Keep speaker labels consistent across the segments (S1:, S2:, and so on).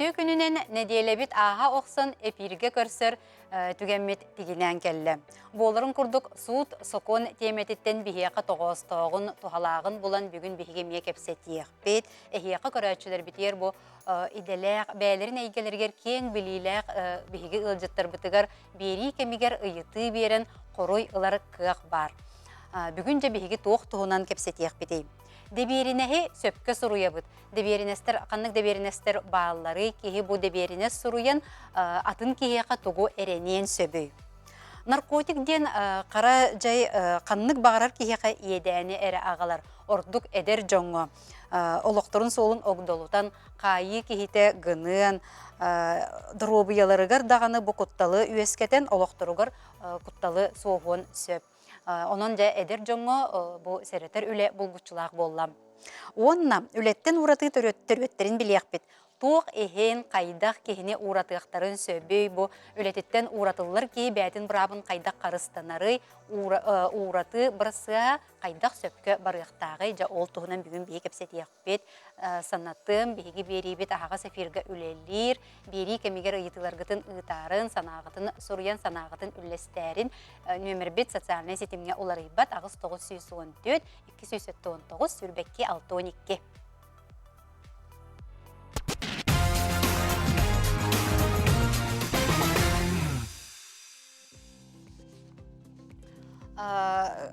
S1: Үтүө күнүнэн нэдиэлэбит ааһа охсон эфиргэ көрсөр түгэммит тигинээн кэллэ. Буоларын курдук суут сокуон тиэмэтиттэн биһиэхэ тоҕоостооҕун, туһалааҕын булан бүгүн биһиги эмиэ кэпсэтиэхпит. Эһиэхэ көрөөччүлэрбитигэр бу идэлээх, бэйэлэрин эйгэлэригэр киэҥ билиилээх биһиги ыалдьыттарбытыгар биэрии кэмигэр ыйытыы биэрэн хоруй ылар кыах баар. Бүгүн дьэ биһиги туох туһунан кэпсэтиэхпитий? Дэбиэринэһи сөпкө суруйабыт. Дэбиэринэстэр ханнык дэбиэринэстэр баалларый? Киһи бу дэбиэринэс суруйан атын киһиэхэ тугу эрэниэн сөбүй? Наркотик диэн хара дьай ханнык баҕарар киһиэхэ иэдээни эрэ аҕалар, ордук эдэр дьоҥҥо. Олохторун суолун огдолутан, хаайыы киһитэ гыныан, доруобуйаларыгар даҕаны бу кутталы үөскэтэн, олохторугар кутталы суоһуон сөп. Онон дьэ эдэр дьоҥҥо бу сэрэтэр үлэ булгуччулаах буолла. Уонна үлэттэн ууратыы төрүөттэрин билиэхпит. Туох иһин, хайдах киһини ууратыахтарын сөбүй, бу үлэтиттэн ууратыллар киһи бэйэтин быраабын хайдах харыстанарый, ууратыы бырасыаһа хайдах сөпкө барыахтааҕый, дьэ ол туһунан бүгүн биһиги кэпсэтиэхпит. Санатым, биһиги биэриибит аһаҕас эфиргэ үлэлиир, биэрии кэмигэр ыйытыыларгытын ыытаарын, санааҕытын суруйан, санааҕытын үллэстээрин нүөмэрбит социальнай ситимҥэ уларыйбат 8914 279 22 62.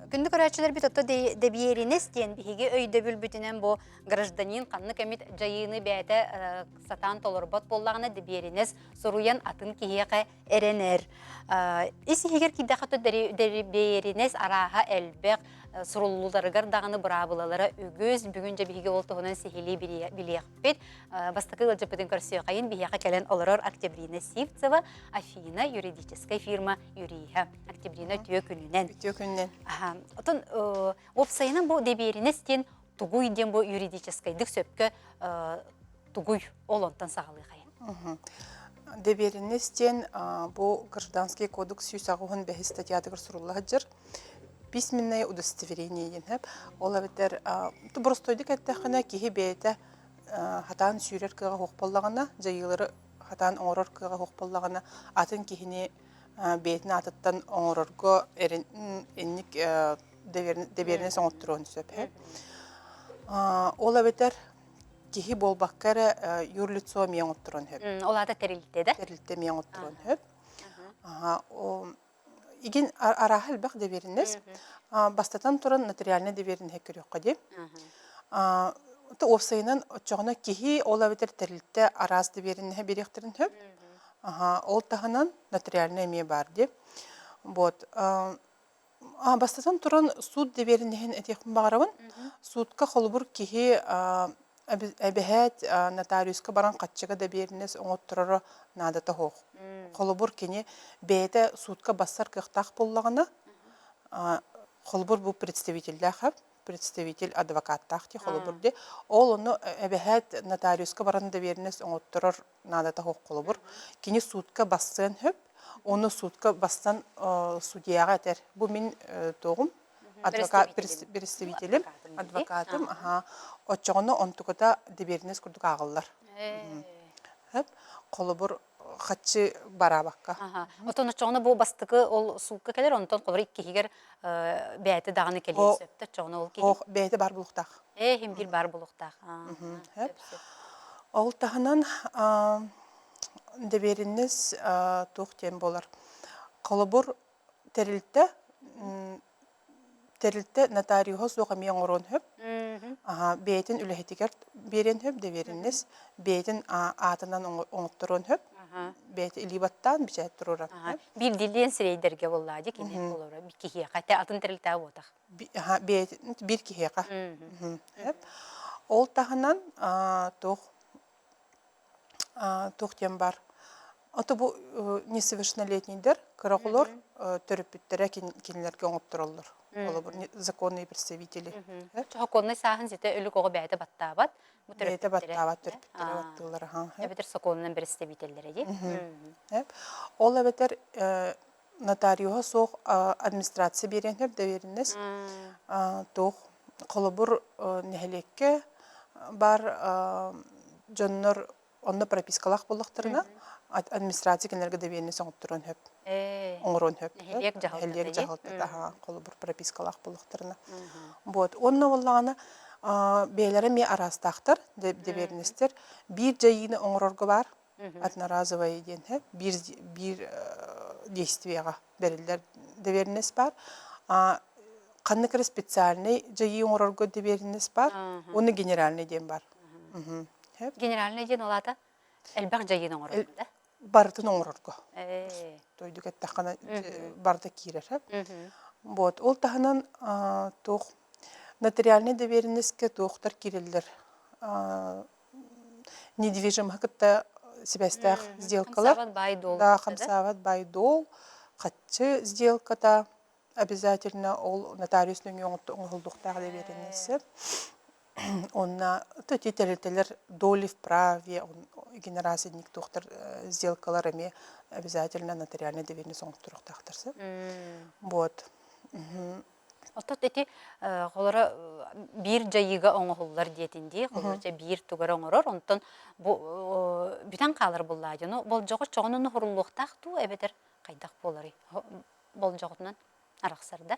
S1: Күндү көрөөччүлэрбит ото дэбиэринэс диэн биһиги өйдөбүлбүтүнэн бу гражданин ханнык эмит дьайыыны бэйэтэ сатаан толорбот буоллаҕына дэбиэринэс суруйан атын киһиэхэ эрэнэр. Ис иһигэр киирдэххэ дэбиэринэс арааһа элбэх, суруллууларыгар даҕаны быраабылалара үгүс. Бүгүн дьэ биһиги ол туһунан сиһилии билиэхпит. Бастакы ыалдьыппытын көрсүөххэйин биһиэхэ кэлэн олорор Октябрина Сивцева, Афина юридическай фирма юриһа. Октябрина үтүө күнүнэн.
S2: Үтүө күнүнэн.
S1: Отон уопсайынан бу дэбиэринэс диэн тугуй диэн бу юридическайдык сөпкө тугуй ол онтон саҕалыахайын.
S2: Дэбиэринэс диэн бу Гражданский кодекс 185 статьятыгар сурулла сылдьар письменное удостоверение диэн сөп. Ол эбэтэр боростуойдук эттэххинэ киһи бэйэтэ хатаан сүүрэр кыаҕа суох буоллаҕына, дьайыылары хатаан оҥорор кыаҕа суох буоллаҕына, атын киһини бэйэтин аатыттан оҥорорго инник дэбиэринэс оҥотторуон сөп. Ол эбэтэр киһи буолбакка эрэ юрлицо эмиэ оҥотторуон сөп.
S1: Ол аата тэрилтэ да?
S2: Тэрилтэ эмиэ оҥотторуон сөп. Игин арааһа элбэх доверенность. Бастатан туран нотариальнай доверенность көрүөххэ дии. Уопсайынан оччоҕуна киһи ол эбэтэр тэрилтэ араас доверенноһы биэриэхтэрин сөп. Ол таһынан нотариальнай эмиэ баар дии. Вот. Бастатан туран суут доверенноһын этиэхпин баҕарабын. Суутка холобур киһи эбэһээт нотариуска баран хаччыга доверенность оҥоттороро наадата суох. Холобур кини бэйэтэ суутка бассар кыахтаах буоллаҕына, холобур бу представителлээх представитель адвокаттаах дии холобур дии. Ол ону эбэһээт нотариуска баран доверенность оҥотторор наадата суох холобур. Кини суутка бассыан сөп, ону суутка бассан судьяҕа этэр. Бу мин туоҕум адвокат представителим, адвокатым, аха. Оччоҕуна онтуката доверенность курдук ааҕыллар. Холобур, хаччы бараабакка.
S1: Отон оччоҕуна бу бастакы ол суукка кэлэр, онтон холобур иккиһигэр бэйэтэ даҕаны кэлиэн сөп да оччоҕуна ол киһи.
S2: Бэйэтэ бар булуохтаах.
S1: Ээ, иһин биир баар буолуохтаах.
S2: Ол таһынан доверенность туох диэн буолар. Холобур, тэрилтэ тэрилтэ нотариуһа суох эмиэ оҥоруон сөп. Бэйэтин үлэһитигэр биэриэн сөп доверенность, бэйэтин аатынан оҥотторуон сөп. Бэйэтэ илии баттаан бичээт туруоран сөп.
S1: Биирдиилээн сирэйдэргэ буоллаа дии кини олоро киһиэхэ те атын тэрилтэ буотах.
S2: Биир киһиэхэ. Ол таһынан туох туох диэн бар. Ото бу несовершеннолетнийдэр кыра оҕолор төрөппүттэрэ кинилэргэ оҥоттороллор. Холобур, законные представители.
S1: Сокуоннай сааһын ситэ өлүк оҕо бэйэтэ баттаабат.
S2: Бэйэтэ баттаабат төрөппүттэрэ баттыыллар.
S1: Эбэтэр сокуонунан представителлэрэ дии.
S2: Ол эбэтэр нотариуһа суох администрация биэриэн сөп доверенность туох холобур нэһилиэккэ бар дьоннор. Онно пропискалаах буоллахтарына, администрация кинилэргэ доверенность оҥотторуон сөп. Оҥоруон сөп.
S1: Нэһилиэк дьаһалтата.
S2: Нэһилиэк дьаһалтата, аха, холобур, пропискалаах буоллахтарына. Вот. Онно буоллаҕына, бэйэлэрэ эмиэ араастаахтар, доверенностэр. Биир дьайыыны оҥорорго баар, одноразовое диэн биир, биир действиеҕа бэриллэр доверенность баар. Ханнык эрэ специальный дьайыы оҥорорго доверенность баар, уонна генеральный диэн баар.
S1: Генеральный диэн ол аата элбэх дьайыыны оҥорорго да?
S2: Барытын оҥорорго. Дойдуга эттэххинэ барыта киирэр. Вот. Ол таһынан туох нотариальный доверенностька туохтар киирэллэр недвижимоһы кытта сибээстээх сделкалар.
S1: Хамсаабат баай-дуол.
S2: Да, хамсаабат баай-дуол, хаччы сделката обязательно ол нотариус нөҥүө оҥоһуллуохтаах доверенность. Онно ити тэрилтэлэр доли в праве генеральный туохтар сделкалар эмиэ обязательно нотариальный доверенность оҥотторуохтаахтар сөп. Вот.
S1: Оттон ити холоро биир дьайыыга оҥоһуллар диэтин дии, холоро биир тугары оҥорор, онтон бу бүтэн хаалар буллаа дьону болдьоҕо чоҕунан оһоруллуохтаах дуу эбэтэр хайдах буоларый? Болдьоҕутунан арахсар да?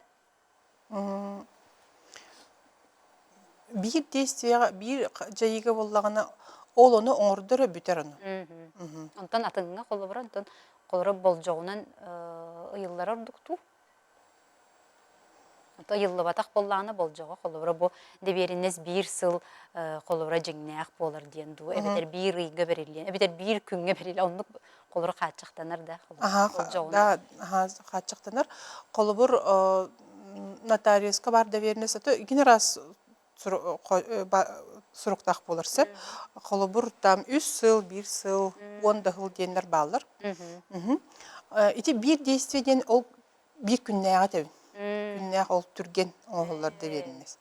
S2: Биир действиеҕэ, биир дьайыыга буоллаҕына, ол ону оҥордо эрэ бүтэр ону.
S1: Онтон атыҥҥа холобура, онтон холоро болдьоҕунан ыйыллара ордук дуу? Ыйыллыбатах буоллаҕына болдьоҕо холобура бу дэбиэринэс биир сыл холобура дьиҥнээх буолар диэн дуу эбэтэр биир ыйга бэриллиэн эбэтэр биир күҥҥэ бэриллиэн оннук холобура хааччахтанар да
S2: Да, хааччахтанар. Холобур, нотариуска бар доверенность это гин раз суруктаах буолар сөп. Холобур, там үс сыл, биир сыл, уон да сыл диэннэр бааллар. Ити биир действие диэн ол биир күннээҕи этэбин. Күннээх ол түргэн оҥоһуллар доверенность.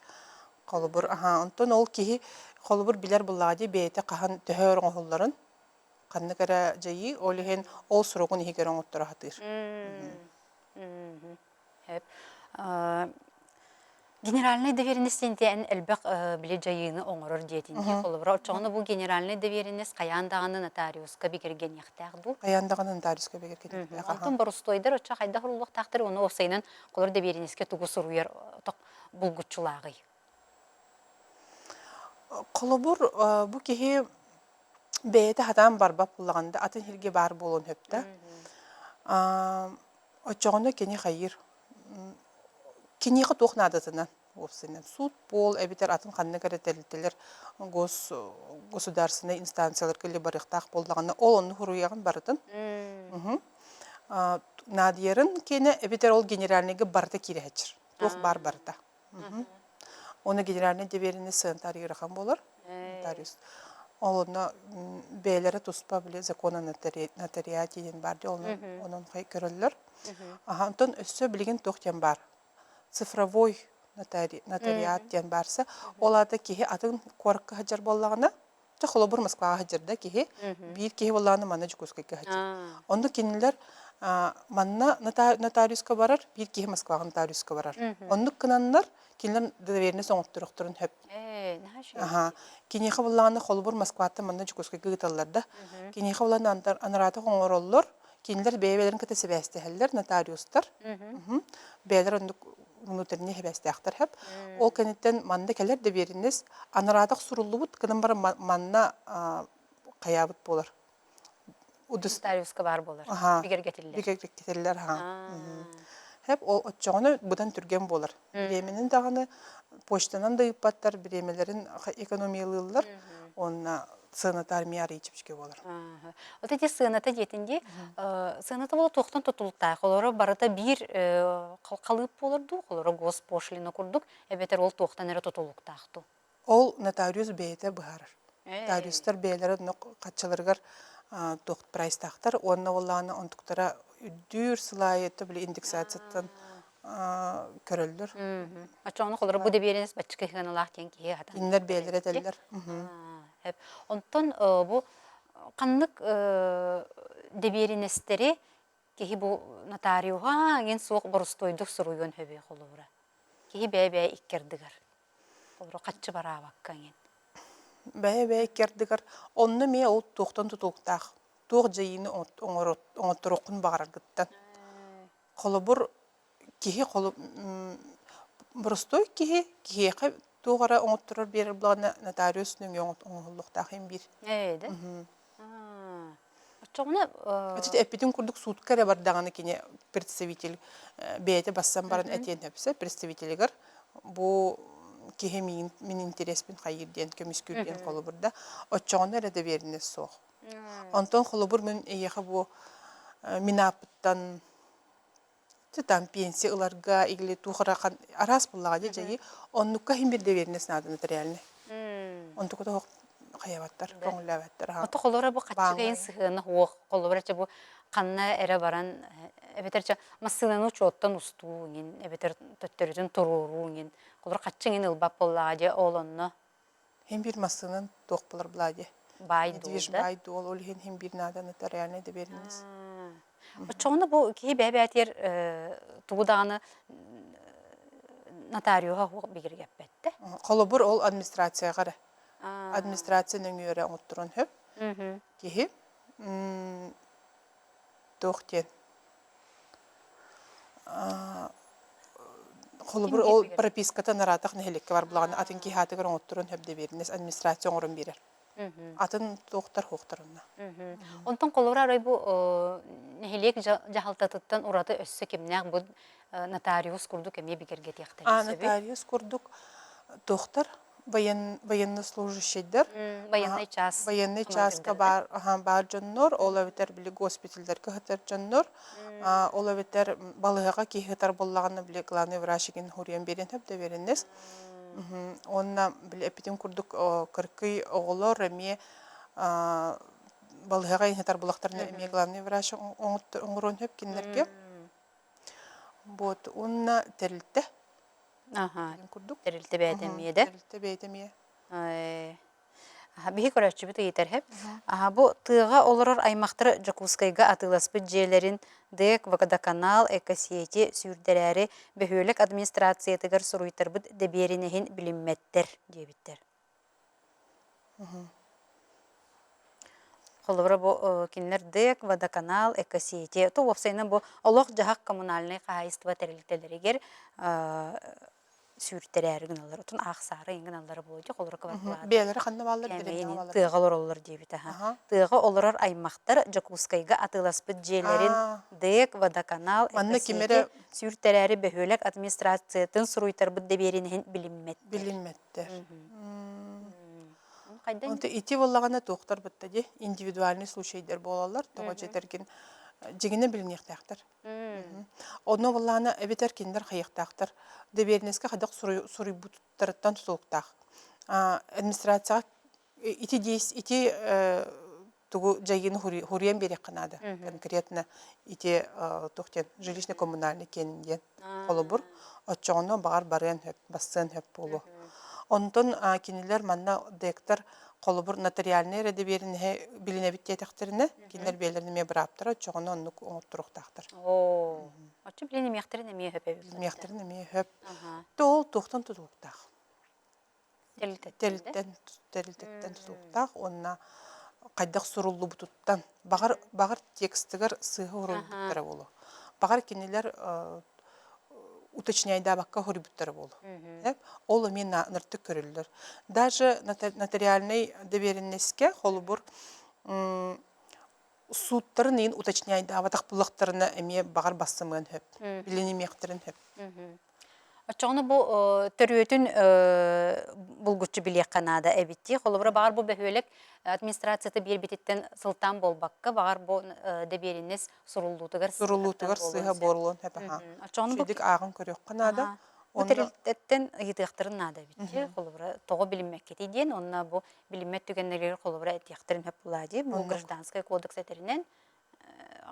S2: Холобур, аха, онтон ол киһи холобур билэр буллаҕа дии бэйэтэ хаһан төһө өр оҥоһулларын, ханнык эрэ дьайыы, ол иһин ол суругун иһигэр оҥотторо сатыыр.
S1: Генеральнай доверенность диэн элбэх били дьайыыны оҥорор диэтин дии. Холобура, оччоҕуна бу генеральнай доверенность хайаан даҕаны нотариуска бигэргэниэхтээх дуу?
S2: Хайаан даҕаны нотариуска бигэргэниэхтээх.
S1: Онтон боростуойдар оччо хайдах уруулуохтаахтар уонна уопсайынан холобур доверенностька тугу суруйар булгуччулааҕый?
S2: Холобур, бу киһи бэйэтэ хатаан барбат буоллаҕына да атын сиргэ баар буолуон сөп да. Оччоҕуна кини хайыыр Киниэхэ туох наадатынан уопсайынан суут буол эбэтэр атын ханнык эрэ тэрилтэлэр гос государственнай инстанцияларга или барыахтаах буоллаҕына ол онну суруйаҕын барытын наадыйарын киэнэ эбэтэр ол генеральныйга барыта киирэһэччир туох баар барыта Уонна генеральный доверенный сыанта ыарахан буолар нотариус ол онно бэйэлэрэ туспа били закон о нотариате диэн баар дии онон көрөллөр онтон өссө билигин туох диэн баар цифровой нотариат диэн баарса ол аата киһи атын куоракка сылдьар буоллаҕына Чэ, холобур, Москваҕа сылдьар да киһи, биир киһи буоллаҕына манна Дьокуускайга сылдьар. Онно кинилэр манна нотариуска барар, биир киһи Москваҕа нотариуска барар. Оннук гынаннар, кинилэр доверенность оҥотторохторун сөп. Аха. Киниэхэ буоллаҕына, холобур, Москваттан манна Дьокуускайга ыыталлар да. Киниэхэ буоллаҕына анараатах оҥороллор, кинилэр бэйэ-бэйэлэрин кытта сибээстэһэллэр, нотариустар. Бэйэлэр оннук внутренний сибээстээхтэр сөп. Ол кэнниттэн манна кэлэр доверенность анараатах суруллубут гынан баран манна хайаабыт буолар.
S1: Нотариуска баар буолар. Бигэргэтиллэр.
S2: Бигэргэтиллэр, Хэп ол оччоҕуна быдан түргэн буолар. Бириэмэнин даҕаны почтанан да ыыппаттар, бириэмэлэрин экономиялыыллар. Уонна сыаната армия арыйы чэпчэки буолар.
S1: Вот эти сыаната диэтин дии, сыаната буола туохтан тутулуктаах? Олоро барыта биир халыып буолар дуу, олоро госпошлина курдук, эбэтэр ол туохтан эрэ тутулуктаах дуу?
S2: Ол нотариус бэйэтэ быһаарар. Нотариустар бэйэлэрэ онно хаччыларыгар туох прайстаахтар уонна уоллаана онтуктара үрдүүр сыл аайы били индексацияттан көрөллөр.
S1: Оччоҕуна холоро бу дэбиэринэс баччыка сыаналаах диэн киһи хатан.
S2: Кинилэр бэйэлэрэ этэллэр.
S1: Онтон бу ханнык дэбиэринэстэри киһи бу нотариуһа эҥин суох боростуойдук суруйуон сөбүй холобура? Киһи бэйэ-бэйэ икки ардыгар. Холобура хаччы бараабакка эҥин.
S2: Бэйэ-бэйэ икки ардыгар онно эмиэ ол туохтан тутулуктаах, туох дьайыыны оҥотторуоххун баҕараргыттан. Холобур, киһи боростуой киһи киһиэхэ туох эрэ оҥотторор биэрэр буоллаҕына нотариус нөҥүө оҥоһуллуохтаах иһин биир.
S1: Ээ да? Оччоҕуна
S2: Эппитин курдук суутка эрэ бардаҕына кини представитель бэйэтэ бассан баран этиэн сөпсө представителигэр бу киһи миин мин интэриэспин хайыыр диэн көмүскүүр диэн холобур да оччоҕуна эрэ доверенность суох. Онтон холобур мин эйиэхэ бу мин ааппыттан там пенсия ыларга или туох эрэ араас буллаҕа дии дьайыы оннукка иһин бир доверенность наада нотариальный. Онтуку тоһох хайабаттар, көҥүллээбэттэр.
S1: Ото холобура бу хаччы кэйин сыһыана суох. Холобура чэ бу ханна эрэ баран эбэтэр чэ массыынаны учуоттан устуу иҥин эбэтэр төттөрүтүн туруоруу иҥин холобура хаччы иҥин ылбат буоллаҕа дьэ ол онно
S2: Хин бир массыынан туох булар була дии.
S1: Баай дуол да.
S2: Баай дуол ол иһин хин бир наада нотариальный доверенность.
S1: Оччоҕуна бу киһи бэйэ-бэйэтигэр тугу даҕаны нотариуһа суох бигэргэппэттэ.
S2: Холобур, ол администрацияҕа эрэ. Администрация нөҥүө эрэ оҥотторон сөп. Киһи туох диэн холобур, ол прописката нараатах нэһилиэккэ бар булаҕына атын киһи аатыгар оҥотторон сөп доверенность администрация оҥорон биэрэр. Атын туохтар хуохтар онно.
S1: Онтон холобура арай бу нэһилиэк дьаһалтатыттан ураты өссө кимнээх бу нотариус курдук эмиэ бигэргэтиэхтэрин
S2: А
S1: сөбүй?
S2: нотариус курдук туохтар военнослужащийдар
S1: Военный час
S2: военный чааска баар баар дьоннор, ол эбэтэр били госпитальдарга сытар дьоннор, ол эбэтэр балыыһаҕа киһи сытар буоллаҕына били главный врач игин хуруйан биэриэн сөп доверенность. Уонна били эппитим курдук кыркый оҕолор эмиэ балыыһаҕа сытар буоллахтарына эмиэ главный врач оҥоруон сөп кинилэргэ. Вот уонна тэрилтэ
S1: Аха,
S2: курдук.
S1: Тэрилтэ бэйэтэ эмиэ да?
S2: Тэрилтэ бэйэтэ эмиэ.
S1: Биһи көрөөччүбүт ыйытар һэп. Аха, бу тыаҕа олорор аймахтара Дьокуускайга атыыласпыт дьиэлэрин ДЭК, Водоканал, Экосети сүүрдэрээри бөһүөлэк администрациятыгар суруйтарбыт дэбиэринэһин билиммэттэр диэбиттэр. Холобура, бу кинилэр ДЭК, Водоканал, Экосети, то уопсайынан бу олох-дьаһах коммунальнай хаһаайыстыба тэрилтэлэригэр сүүртэрээри гыналлар. Отун аахсаары гыналлара буолуо дии, холобура квартплата.
S2: Бэйэлэрэ ханна бааллар дэриэбинэҕэ бааллар.
S1: Тыаҕа олороллор диэбит аха. Тыаҕа олорор аймахтар Дьокуускайга атыыласпыт дьиэлэрин ДЭК, Водоканал,
S2: Манна ким эрэ
S1: сүүртэрээри бөһүөлэк администрациятын суруйтарбыт дэбиэринэһин билиммэттэр.
S2: Билиммэттэр. Онто ити буоллаҕына туохтар бытта дии индивидуальный случайдар буолаллар тоҕо дьэтэргин дьиҥинэн билиниэхтээхтэр. Онно буоллаҕына эбэтэр кинилэр хайыахтаахтар доверенноска хайдах суруйбуттарыттан тутулуктаах. Администрацияҕа ити ити тугу дьайыыны хуруйан биэриэххэ наада. Конкретно ити туох диэн жилищно-коммунальный киэн диэн холобур оччоҕуна баҕар барыан сөп, бассыан сөп буолуо. Онтон кинилэр манна дектор холобур нотариальнай эрэ дэбиэринэһи билинэбит диэтэхтэринэ, кинилэр бэйэлэрин эмиэ бырааптара оччоҕуна оннук оҥотторуохтаахтар.
S1: Оо, оччо билинимиэхтэрин эмиэ сөп эбит.
S2: Билинимиэхтэрин эмиэ сөп. Ол туохтан тутулуктаах?
S1: Тэрилтэттэн
S2: тэрилтэттэн тутулуктаах уонна хайдах суруллубутуттан баҕар баҕар текстыгар сыыһа уруйбуттара буолуо баҕар кинилэр уточняйдаабакка хоруйбуттара буолуо ол эмиэ нартык көрүллэр даже нотариальнай доверенноска холобур сууттарын иин уточняйдаабатах буллахтарына эмиэ баҕар бассымыан сөп билинимиэхтэрин сөп.
S1: Оччоҕуна бу төрүөтүн булгуччу билиэххэ наада эбит дии. Холобура, баҕар бу бөһүөлэк администрацията биэрбититтэн сылтаан буолбакка, баҕар бу дэбиэринэс суруллуутугар
S2: суруллуутугар сыыһа буолуон сөп аха.
S1: Оччоҕуна бу
S2: Үчүгэйдик ааҕан көрүөххэ наада.
S1: Бу тэрилтэттэн ыйытыахтарын наада эбит дии. Холобура, тоҕо билиммэккитий диэн, уонна бу билиммэт түгэннэригэр холобура этиэхтэрин сөп буолаа дии. Бу гражданскай кодекс этэринэн,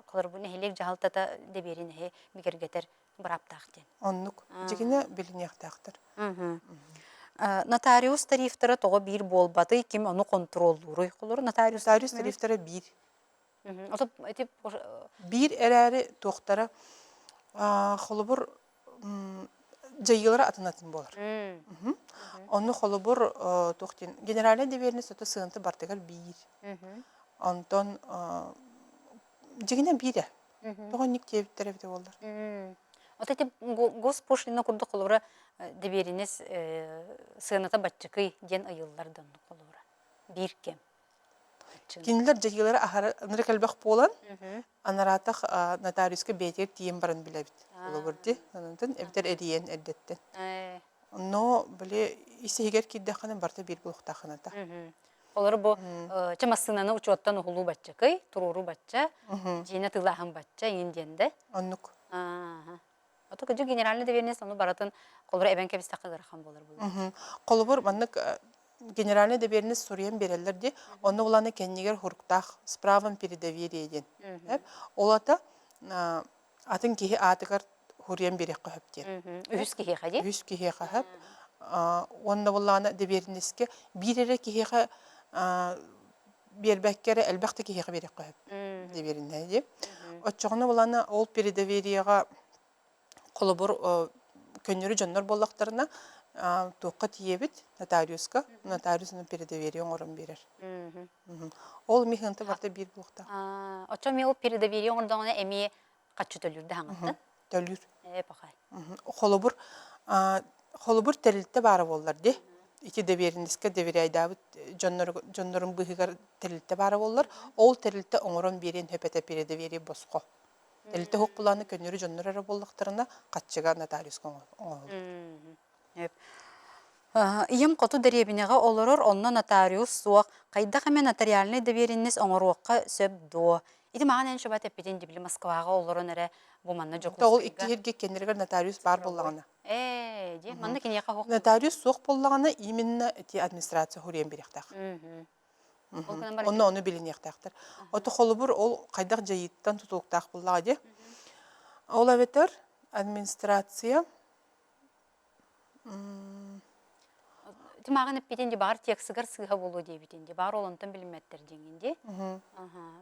S1: холобура, бу нэһилиэк дьаһалтата дэбиэринэһи бигэргэтэр бырааптаах диэн.
S2: Оннук. Дьигинэ билиниэхтээхтэр.
S1: Нотариус тарифтара тоҕо биир буолбатый, ким ону хонтуруоллууруй? Холобура, нотариус
S2: Нотариус тарифтара биир.
S1: Ото ити
S2: Биир эрээри туохтара холобур дьайыылара атын-атын буолар. Онно холобур туох диэн генеральнай доверенность ото сыанта бартыгар биир. Онтон дьиҥинэ биирэ. Тоҕо инник диэбиттэр эбитэ буоллар.
S1: Вот эти госпошлина курдук холобура доверенность сыаната баччыкый диэн ыйыллар да оннук холобура. Биир кэм.
S2: Кинилэр дьайыылара аһара ынырык элбэх буолан, анараатах нотариуска бэйэтигэр тиийэн баран билэбит. Холобур дии, онтон эбэтэр эрийэн эрдэттэн. Но били ис иһигэр киирдэххинэ барыта биир буолуохтааххыната.
S1: Олору бу чэ массыынаны учуоттан уһулуу баччакый, туруоруу бачча, дьиэнэ тылааһын бачча иҥин диэн да.
S2: Оннук.
S1: Ото кыдьык генеральный доверенность ону барытын холобур эбэн кэбистэххэ ыарахан буолар буолар.
S2: Холобур маннык генеральный доверенность суруйан биэрэллэр дии, онно улааны кэннигэр хуруктаах с правом передоверия диэн. Ол ата атын киһи аатыгар хуруйан биэриэххэ сөп диэн.
S1: Үһүс киһиэхэ дии?
S2: Үһүс киһиэхэ сөп. Уонна буллаана доверенностька биир эрэ киһиэхэ биэрбэккэ эрэ элбэх да киһиэхэ биэриэххэ сөп доверенность дии. Оччоҕуна булана ол передовериеҕа холобур көннөрү дьоннор буоллахтарына туохха тиийэбит нотариуска нотариус передоверие оҥорон биэрэр. Ол миһынта барыта биир буолуохтаах.
S1: Оччо эмиэ ол передоверие оҥордоҕуна эмиэ хаччы төлүүр да хаҥаттан?
S2: Төлүүр.
S1: Ээ, пахай.
S2: Холобур, холобур тэрилтэ баара буоллар дии. Ити доверенностька доверяйдаабыт дьоннорун быыһыгар тэрилтэ баара буоллар, ол тэрилтэ оҥорон биэриэн сөп этэ передоверие босхо. Тэрилтэ уһук былааны көннөрү дьоннор эрэ буоллахтарына, хаччыга нотариуска оҥоһуллар.
S1: Ийэм хоту дэриэбинэҕэ олорор, онно нотариус суох. Хайдах эмэ нотариальнай доверенность оҥоруохха сөп дуо? Ити маҕан эн шабат эппитин дии, били Москваҕа олорон эрэ бу манна
S2: Ол икки
S1: Дьокуускайга.
S2: сиргэ кэнниригэр нотариус баар буоллаҕына.
S1: Ээ, дии, манна киниэхэ суох
S2: Нотариус суох буоллаҕына, именно ити администрация хуруйан биэриэхтээх.
S1: Ол гынан баран
S2: Онно ону билиниэхтээхтэр. Ото холобур ол хайдах дьайыыттан тутулуктаах буоллаҕа дии. Ол эбэтэр администрация
S1: Ити мааҕын эппитин дии, баҕар текстыгар сыыһа буолуо диэбитин дии, баҕар ол онтон билиммэттэр диэҥҥин дии.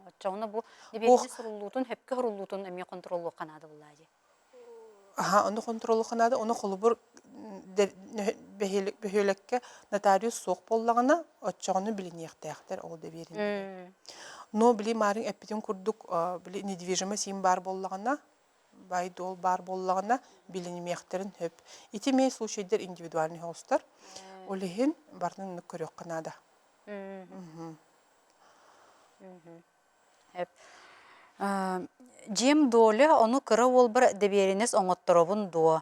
S1: Оччоҕуна бу дэбиэринэ суруллуутун, сөпкө суруллуутун эмиэ хонтуруоллуохха наада буоллаа дии.
S2: Аха, ону хонтуруоллуохха наада. Ону холобур бөһүөлэккэ нотариус суох буоллаҕына, оччоҕуна билиниэхтээхтэр ол дэбиэринэни. Но били маарыҥ эппитин курдук, били недвижимость им баар буоллаҕына, баай-дуол баар буоллаҕына, билинимиэхтэрин сөп. Ити эмиэ случайдар индивидуальный оҕустар. Ол иһин барытын оннук көрүөххэ наада.
S1: Дьиэм доля ону кыра уолбар дэбиэринэс оҥотторобун дуо?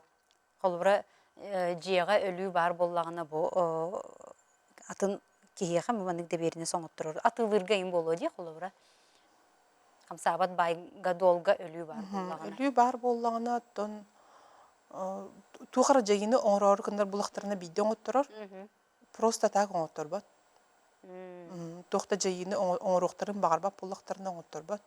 S1: Холобура, дьиэҕэ өлүү баар буоллаҕына бу атын киһиэхэ маннык дэбиэринэс оҥотторор атыылыырга им буолуо дии холобура. Хамсаабат баайга дуолга өлүү баар буоллаҕына.
S2: Өлүү баар буоллаҕына, оттон туох эрэ дьайыыны оҥороору гыннар булахтарына биирдэ оҥотторор. Просто так оҥотторбот. Туох да дьайыыны оҥоруохтарын баҕарбат буоллахтарына оҥотторбот.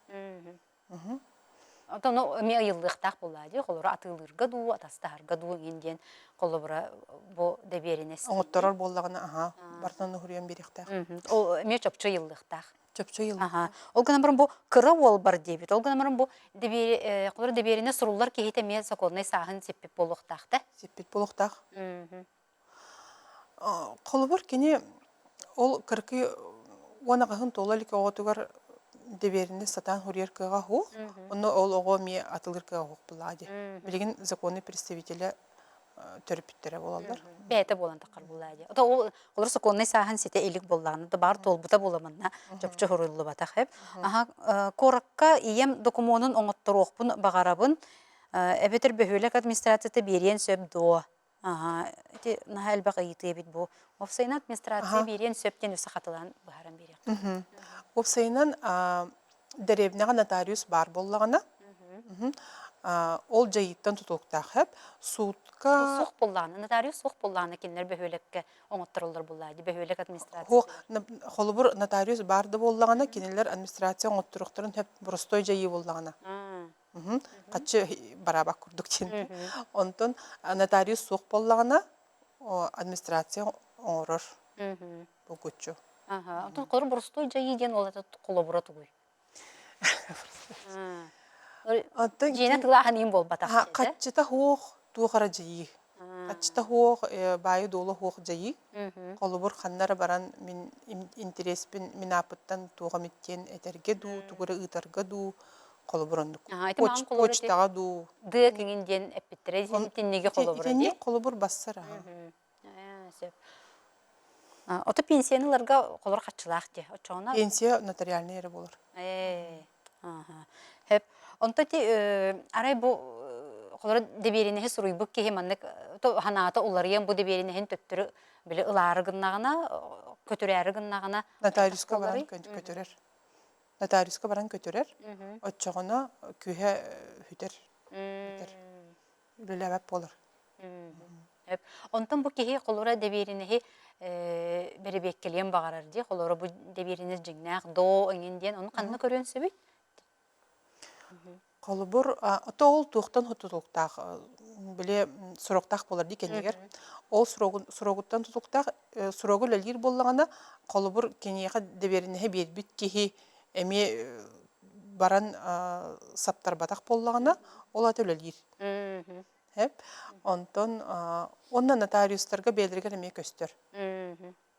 S1: Оттон эмиэ ыйыллыахтаах буоллаа дии, холобура атыылыырга дуу, атастаһарга дуу иҥин диэн холобура бу дэбиэринэс
S2: Оҥотторор буоллаҕына, аһаа, барытын уһуруйан биэриэхтээх.
S1: Ол эмиэ чопчу ыйыллыахтаах.
S2: Чопчу ыйыллыахтаах.
S1: Ол гынан баран бу кыра уолбар диэбит. Ол гынан баран бу холобура дэбиэринэ суруллар киһитэ эмиэ сокуоннай сааһын сиппит буолуохтаах да?
S2: Сиппит буолуохтаах. Холобур, кини ол кыракый 18 туола илик оҕотугар дэбиэринэ сатаан суруйар кыаҕа суох. Онно ол оҕо эмиэ атылыыр кыаҕа суох буоллаҕа дии. Билигин законный представителэ төрөппүттэрэ буолаллар.
S1: Бэйэтэ буолан таххар буоллаҕа дии. Ото ол сокуоннай сааһын ситэ илик буоллаҕына да баар туолбута буоламанна чопчу суруйуллубатах эп. Аха куоракка ийэм докумуонун оҥотторуохпун баҕарабын. Эбэтэр бөһүөлэк администрацията биэриэн сөп дуо? Аха, ити наһаа элбэх ыйытыы эбит бу. Уопсайынан администрация биэриэн сөп диэн өссө хатылаан быһааран биэриэххэ.
S2: Уопсайынан дэриэбинэҕэ нотариус баар буоллаҕына, ол дьайыыттан тутулуктаах сөп. Суутка
S1: Суох буоллаҕына, нотариус суох буоллаҕына кинилэр бөһүөлэккэ оҥоттороллор буоллаа дии, бөһүөлэк администрация.
S2: Суох, холобур, нотариус баар да буоллаҕына, кинилэр администрация оҥотторуохтарын сөп боростуой дьайыы буоллаҕына. Хаччы бараабак курдук диэн. Онтон нотариус суох буоллаҕына, администрация оҥорор булгуччу.
S1: Онтон холобур боростуой дьайыы диэн ол это холобура тугуй?
S2: Оттон
S1: Дьиэнэ тылааһын иин буолбатах
S2: хаччыта суох туох эрэ дьайыы. Аччыта суох, баайы-дуола суох дьайыы. Холобур, ханна эрэ баран мин интэриэспин мин ааппыттан туох эмит диэн этэргэ дуу, тугу эрэ ыытарга дуу, холобур оннук.
S1: Ити маҕан холобур ити
S2: Почтаҕа дуу.
S1: дыа киҥин диэн эппиттэрэ итинниги холобура дии.
S2: Итинник холобур бассар аха.
S1: Сөп. Ото пенсияны ыларга холор хаччылаах дии. Оччоҕуна
S2: Пенсия нотариальный эрэ буолар.
S1: Ээ, аха. Хөп. Онто ти арай бу холоро дэбиэринэһи суруйбут киһи маннык ханаата уларыйан бу дэбиэринэһин төттөрү били ылаары гыннаҕына, көтүрээри гыннаҕына
S2: Нотариуска баран көтүрэр. Нотариуска баран көтүрэр. Оччоҕуна күһэ сүтэр. Бүтэр. Үлэлээбэт буолар.
S1: Онтон бу киһи холура дэбиэринэһи бэрэбиэккэлиэн баҕарар дии. Холура бу дэбиэринэс дьиҥнээх доо эҥин диэн ону ханна көрүөн сөбүй?
S2: Холобур, ото ол туохтан тутулуктаах, били сроктаах буолар дии кэннигэр. Ол срогун, срогуттан тутулуктаах, срогу үлэлиир буоллаҕына, холобур, киниэхэ дэбиэринэһи биэрбит киһи эмиэ баран саптарбатах буоллаҕына, ол ата үлэлиир. Эп. Онтон уонна нотариустарга бэйэлэригэр эмиэ көстөр.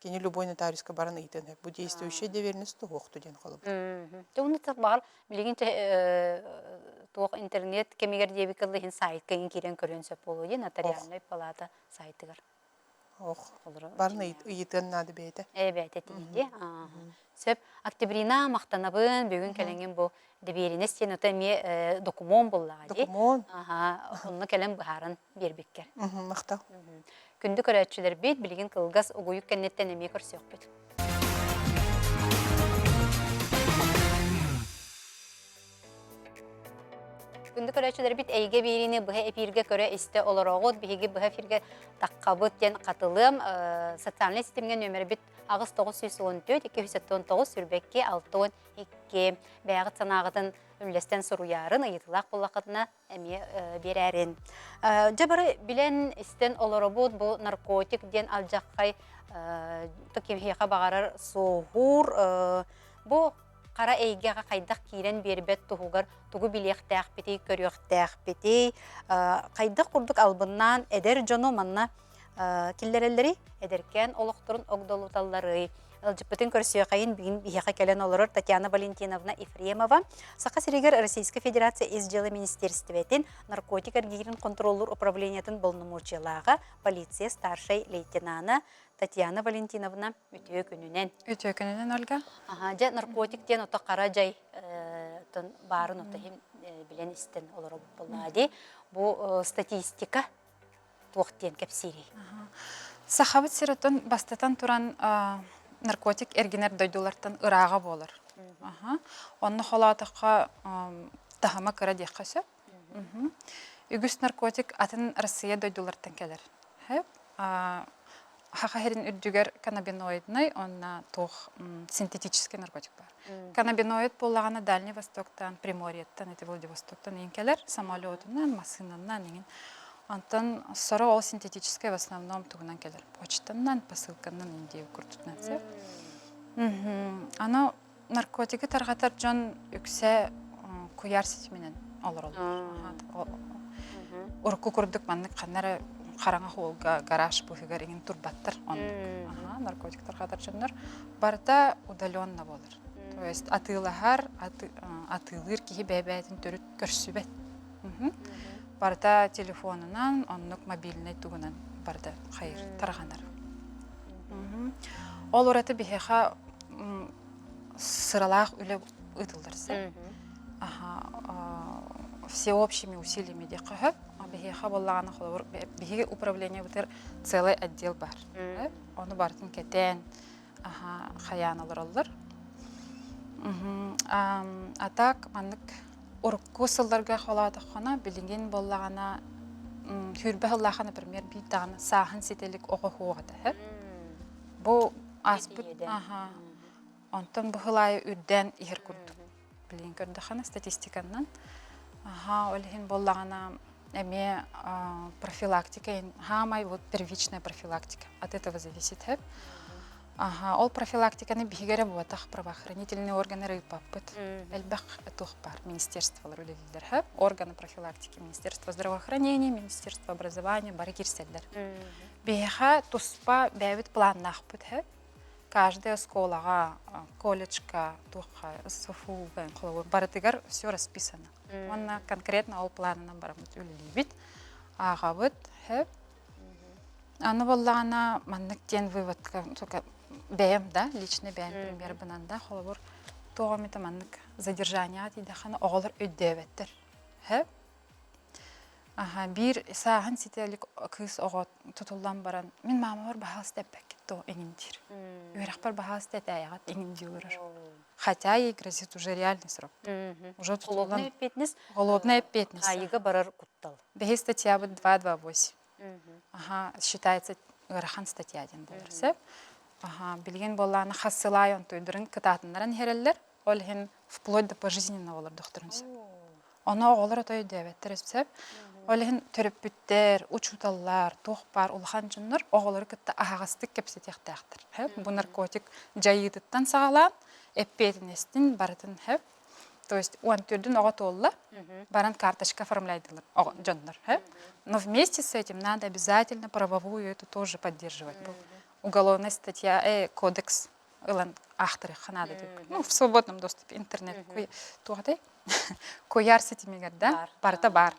S2: Кини любой нотариуска баран ыйытыан сөп. Бу действующая доверенность туһуохту диэн холобур.
S1: Дьэ уонна баҕар билигин туох интернет кэмигэр диэбиккэ дылы иһин сайтка киирэн көрүөн сөп буолуо дии нотариальнай палата сайтыгар.
S2: Ох, барын ыйытыан наада бэйэтэ.
S1: Ээ, бэйэтэ тиийди. Сөп. Октябрина махтанабын. Бүгүн кэлэҥҥин бу дэбиэринэс диэн ото эмиэ докумуон буллаҕа дии.
S2: Докумуон.
S1: Аха, онно кэлэн быһааран биэрбиккэр.
S2: Махтал.
S1: Күндү көрөөччүлэрбит, билигин кылгас угуйук кэнниттэн эмиэ көрсүөхпүт. Күндү көрөөччүлэрбит эйгэ биэриини быһа эфиргэ көрө-истэ олороҕут. Биһиги быһа эфиргэ таххабыт диэн хатылыам. Социальнай ситимҥэ нүөмэрбит 8 914 279 22 62. Бэйэҕит санааҕытын үллэстэн суруйаарын, ыйытыылаах буоллаххытына эмиэ биэрээрин. Дьэ бары билэн истэн олоробут бу наркотик диэн алдьаххай кимиэхэ баҕарар суоһуур бу хара эйгэҕэ хайдах киирэн биэрбэт туһугар тугу билиэхтээхпитий, көрүөхтээхпитий, хайдах курдук албыннаан эдэр дьону манна киллэрэллэрий, эдэркээн олохторун огдолуталларый. Ыалдьыппытын көрсүөххэйин бүгүн биһиэхэ кэлэн олорор Татьяна Валентиновна Ефремова, Саха сиригэр Российскай Федерация Ис дьыала министиэристибэтин наркотик эргиирин контроллуур управлениетын боломуочуйалааҕа, полиция старшай лейтенана Татьяна Валентиновна Үтүө күнүнэн.
S3: Үтүө күнүнэн, Ольга.
S1: Аха, дьэ наркотик диэн ото хара дьай баарын ото иһин билэн истэн олоробут буоллаҕа дии. Бу статистика туох диэн кэпсиирий?
S3: Сахабыт сиротун бастатан туран наркотик эргинэр дойдулартан ырааҕа буолар. Онно холоотоххо таһыма кыра диэххэ сөп. Үгүс наркотик атын Россия дойдулартан кэлэр. Саха сирин үрдүгэр каннабиноиднай уонна туох синтетический наркотик баар. Каннабиноид буоллаҕына Дальний Востоктан, Приморьеттан, ити Владивостоктан иҥин кэлэр, самолетунан, массыынанан иҥин. Онтон сорох ол синтетическэй в основном тугунан кэлэр? Почтанан, посылканан индия курдуктан сөп. Аны наркотигы тарҕатар дьон үксэ куйаар ситиминэн олороллор. Урукку курдук маннык ханна эрэ хараҥа хуолга гараж быһыгар иҥин турбаттар оннук. Наркотик тарҕатар дьоннор барыта удаленно буолар. То есть атыылаһар, атыылыыр киһи бэйэ-бэйэтин төрүт көрсүбэт. Барыта телефонунан, оннук мобильнай тугунан барыта хайыр тарҕанар. Ол ураты биһиэхэ сыралаах үлэ ыытыллар сөп. Всеобщими усилиями диэххэ сөп. Биһиэхэ буоллаҕына холобур биһиги управлениебытыгар целый отдел бар. Ону барытын кэтээн хайаан олороллор. А так маннык урукку сылларга холоотоххуна билигин буоллаҕына сүүрбэ сыллаахха например биир даҕаны сааһын ситэ илик оҕо суох этэ. Бу ааспыт онтон бу сыл аайы үрдээн иһэр курдук билигин көрдөххүнэ статистиканан аха ол иһин буоллаҕына эмиэ профилактика хаамай вот первичная профилактика от этого зависит. Аха, ол профилактиканы биһиги эрэ буотах правоохранительные органы ыыппаппыт. Элбэх туох баар министерстволар үлэлииллэр. Ха? Органы профилактики, Министерство здравоохранения, Министерство образования бары кирсэллэр. Биһиэхэ туспа бэйэбит планнаахпыт. Ха? Каждая оскуолаҕа, колледжка, туохха, СФУ-га холобур барытыгар все расписано. Уонна конкретно ол планынан бараммыт үлэлиибит, ааҕабыт. Ха? Аны буоллаҕына маннык диэн выводка только бэйэм да, личный бэйэм примербынан да, холобур, туох эмитэ маннык задержание тиийдэххинэ оҕолор өйдөөбөттөр. Һэ? Аха, биир сааһын ситэ илик кыыс оҕо тутуллан баран, мин маамабар баһаалыста эппэккит дуо иҥин диир. Үөрэхпэр баһаалыста этээйэҕит иҥин дии олорор. Хотя ей грозит уже реальный срок. Уже тутуллан...
S1: Холодная эппиэтинэс.
S3: Холодная эппиэтинэс.
S1: Айыга барар куттал.
S3: Бэһис статьябыт 2.28. Аха, считается ыарахан статья диэн буолар сөп. Аха, билигин буоллаҕына хас сыл аайы онтуйдарын кытаатыннаран иһэрэллэр. Ол иһин вплоть до пожизненного олордохторун сөп. Ону оҕолор отой өйдөөбөттөр сөп. Ол иһин төрөппүттэр, учууталлар, туох баар улахан дьоннор оҕолору кытта аһаҕастык кэпсэтиэхтээхтэр. Бу наркотик дьайыытыттан саҕалаан эппиэтинэстин барытын хөп То есть он төрдүн оҕо туолла, баран карточка оформляйдылар дьоннор. Но вместе с этим надо обязательно правовую эту тоже поддерживать. Уголовная статья, кодекс ылан аахтарыахха наада деп. Ну, в свободном доступе интернет туохатай куйаар ситимигэр да барыта бар.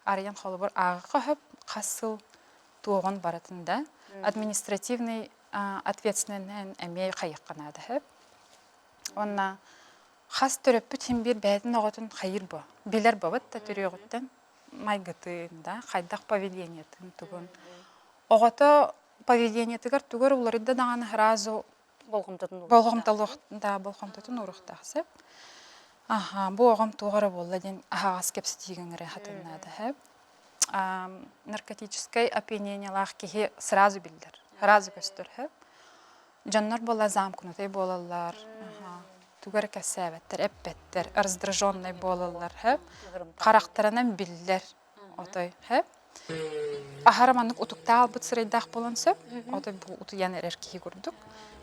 S3: Арыйан холобур ааҕыха хөп хас сыл туоҕун барытын да административный ответственный эмиэ хайыахха наада хөп. Уонна хас төрөппүт син биир бэйэтин оҕотун хайыыр буо. Билэр бабыт да төрүөҕүттэн майгытын да, хайдах поведениетын тугун. Оҕото поведениетыгар тугар уларыйда даҕаны сразу
S1: болҕомтотун
S3: болҕомтолуох да болҕомтотун ууруохтаах сөп. Аха, бу оҕом туох эрэ буолла диэн аһаҕас кэпсэтиигэ ыҥырыа хатыннаада сөп. Наркотическай опьянениелаах киһи сразу биллэр, сразу көстөр сөп. Дьоннор буола замкнутый буолаллар, тугу эрэ кэпсээбэттэр, эппэттэр, раздраженный буолаллар, харахтарынан биллэр отой Аһара маннык утуктаа албыт сырайдаах буолан сөп, отой бу утуйан эрэр киһи курдук.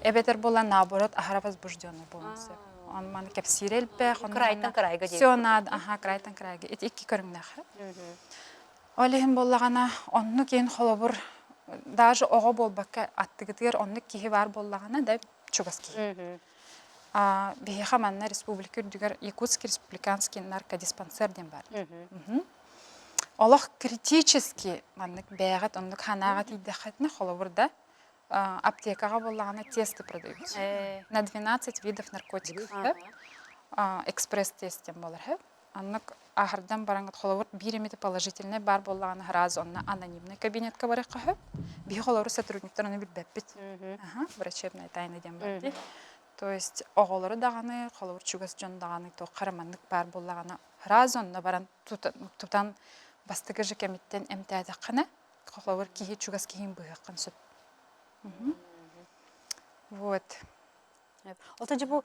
S3: Эбэтэр буолан наоборот аһара возбужденный буолан сөп. Он маны кэпсиирэ элбэх,
S1: Крайтан крайга
S3: Все надо, аха, крайтан крайга. Ити икки көрүҥнээх. Ол иһин буоллаҕына, оннук иһин холобур, даже оҕо буолбакка аттыгытыгар оннук киһи баар буоллаҕына да чугас киһи. Биһиэхэ манна республика үрдүгэр Якутский республиканский наркодиспансер диэн баар. Олох критически маннык бэйэҕит оннук ханаҕа тиийдэххитинэ холобур да аптекаҕа буоллаҕына тесты продаются на 12 видов наркотиков экспресс-тест диэн буолар Аннык аһардан бараҥҥыт холобур биир эмит положительнай баар буоллаҕына сразу онно анонимный кабинетка барыахха сөп. Биһи холобур сотрудниктар ону билбэппит. Аха, врачебная тайна диэн бар дии. То есть оҕолору даҕаны, холобур чугас дьон даҕаны туохха эрэ маннык баар буоллаҕына сразу онно баран тутан бастакы же кэмиттэн эмтээтэххинэ холобур киһи чугас киһиҥ быһыаххын сөп. Вот.
S1: Ото дьэ бу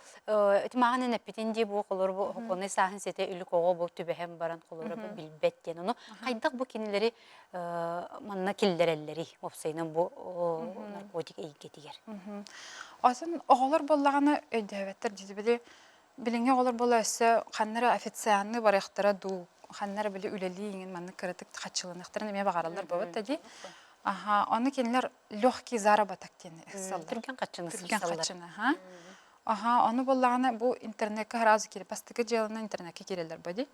S1: ити мааҕын эппитин дии бу холор бу хокуоннай сааһын ситэ илик оҕо бу түбэһэн баран холоро билбэт диэн. Ону хайдах бу кинилэри манна киллэрэллэрий уопсайынан бу наркотик эйгэтигэр?
S3: Атын оҕолор буоллаҕына өйдөөбөттөр дии били билиҥҥи оҕолор буола өссө ханна эрэ официальный барыахтара дуу ханна эрэ били үлэлии иҥин маннык кыратык хаччыланыахтарын эмиэ баҕараллар буолбат да дии. Аха, ону кинилэр легкий заработок диэн ыксаллар.
S1: Түргэн хаччыны
S3: Түргэн хаччыны, аха. Аха, ону буоллаҕына бу интернекка сразу киирэ, бастакы дьыаланан интернекка киирэллэр бу дии.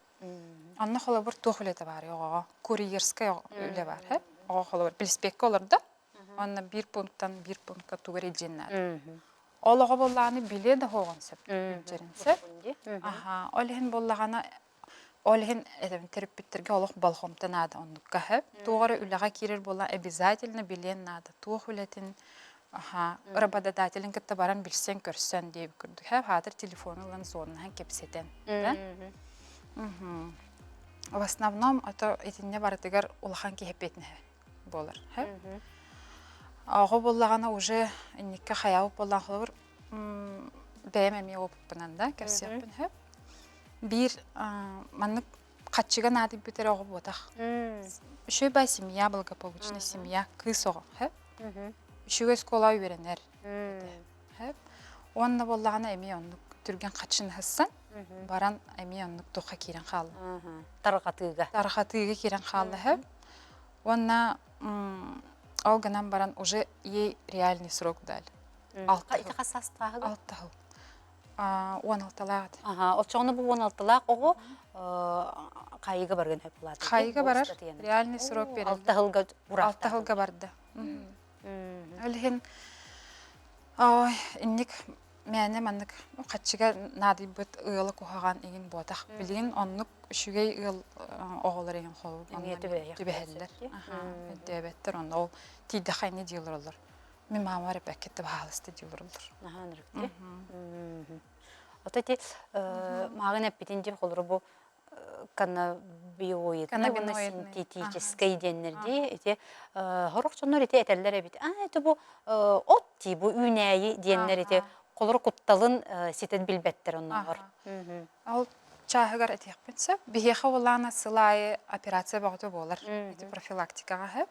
S3: Онно холобур туох үлэтэ баарый оҕоҕо? Курьерскай үлэ баар, һэ? Оҕо холобур билиспиэккэ олордо, онно биир пунктан биир пункка тугу эрэ илдьиэн наада. Ол оҕо буоллаҕына билиэ да суоҕун сөп, илдьэрин сөп. Аха, ол иһин буоллаҕына Ол иһин этэбин төрөппүттэргэ олох болҕомто наада оннукка сөп. Туох эрэ үлэҕэ киирэр буолла обязательно билиэн наада. Туох үлэтин аха работодателин кытта баран билсэн-көрсөн диэбит курдук. Сөп хаатыр телефону ылан звоннаһан кэпсэтэн. Да? В основном ото итиннэ барытыгар улахан киһи эппиэтинэһэ буолар. Сөп. Оҕо буоллаҕына уже инникке хайаабыт буоллаан холобур бэйэм эмиэ опыппынан да кэпсиэхпин сөп. Биир маннык хаччыга наадыйбыт эрэ оҕо буотах. Үчүгэй бай семья, благополучная семья, кыыс оҕо. Үчүгэй оскуола үөрэнэр. Уонна буоллаҕына эмиэ оннук түргэн хаччыныһыссан баран эмиэ оннук туохха киирэн хаалла.
S1: Тарҕатыыга.
S3: Тарҕатыыга киирэн хаалла сөп. Уонна ол гынан баран уже ей реальный срок дали.
S1: Алта ити хас саастааҕыгар?
S3: Алта сыл. 16-лаах этэ.
S1: Аха, оччоҕуна бу 16-лаах оҕо хайыга барган хөп булаата.
S3: Хайыга барар, реальный срок берилди.
S1: Алта сылга
S3: Алта сылга барда. Ол иһин ой, инник мээнэ маннык хаччыга наадыйбыт ыала куһаҕан иҥин буотах. Билигин оннук үчүгэй ыал оҕолор иҥин холбуу түбэһэллэр. Өйдөөбөттөр онно ол тиийдэххэ инни дии олороллор. Мин маама эрэпэккэ баһаалыста дии олороллор.
S1: Наһаа ынырыкты. Ото ити мааҕын эппитин дии холоро бу каннабиоиднай уонна синтетическэй диэннэр дии ити сорох дьоннор ити этэллэр эбит а ити бу от дии бу үүнээйи диэннэр ити холоро кутталын ситэн билбэттэр оннооҕор.
S3: Ол чааһыгар этиэхпин сөп. Биһиэхэ улаана сыл аайы операция бөҕөтө буолар. Ити профилактикаҕа сөп.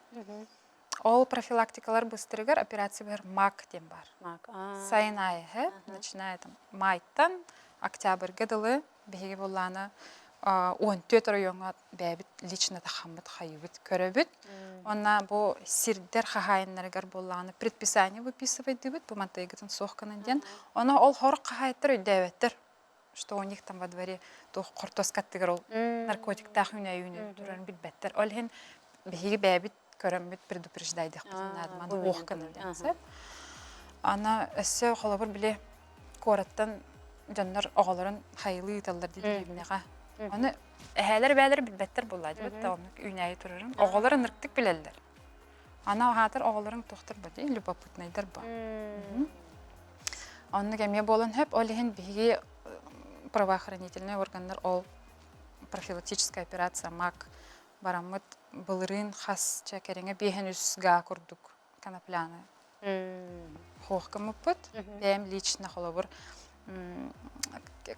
S3: Ол профилактикалар быстарыгар операция быһар МАК диэн баар.
S1: МАК.
S3: Сайын аайы, начиная там майтан октябрьга дылы биһиги буллаана 14 оройуоҥҥа бэйэбит лично тахаммыт хайыбыт көрөбүт. Онна бу сирдэр хаһаайыннарыгар буоллаҕына предписание выписывайдыыбыт бу мантайгытын суох гынан диэн. Ону ол хорох хаһаайыттар өйдөөбөттөр что у них там во дворе туох хортуоска аттыгар ол наркотиктаах үүнээйи турарын билбэттэр. Ол иһин биһиги бэйэбит көрөммүт предупреждайдахпытын наада маны уох гынан диэн сөп. Ана өссө холобур били куораттан дьоннор оҕолорун хайылыы ыыталлар диир Аны эһээлэр бээлэр билбэттэр буоллаа дибит да оннук үүнээйи турарын. Оҕолор ынырыктык билэллэр. Ана аһаатар оҕолорун туохтар ба дии любопытнайдар ба. Оннук эмиэ буолан хөп ол иһин биһиги правоохранительнай органнар ол профилактическая операция МАК бараммыт былырыын хас чэ кэриҥэ биэһэн үс гаа курдук конопляны хуох гыммыппыт. Бэйэм лично холобур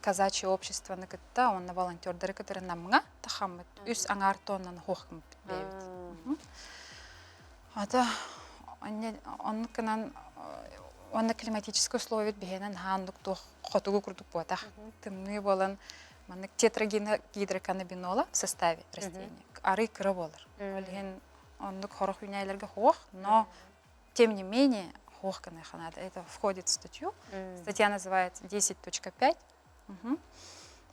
S3: казачье обществоны кытта уонна волонтердары кытары Намҥа тахаммыт үс аҥаар тоннаны хуох гыммыппыт бэйэбит. Ата оннук гынан уонна климатическай условия биһиэнэн хааннык туох хотугу курдук буотах тымныы буолан маннык тетрагидроканнабинола в составе растения арый кыра буолар. Ол иһин оннук хорох үүнээйилэргэ хуох, но тем не менее хуох гыныаха наада. Это входит в статью. Статья называется 10.5.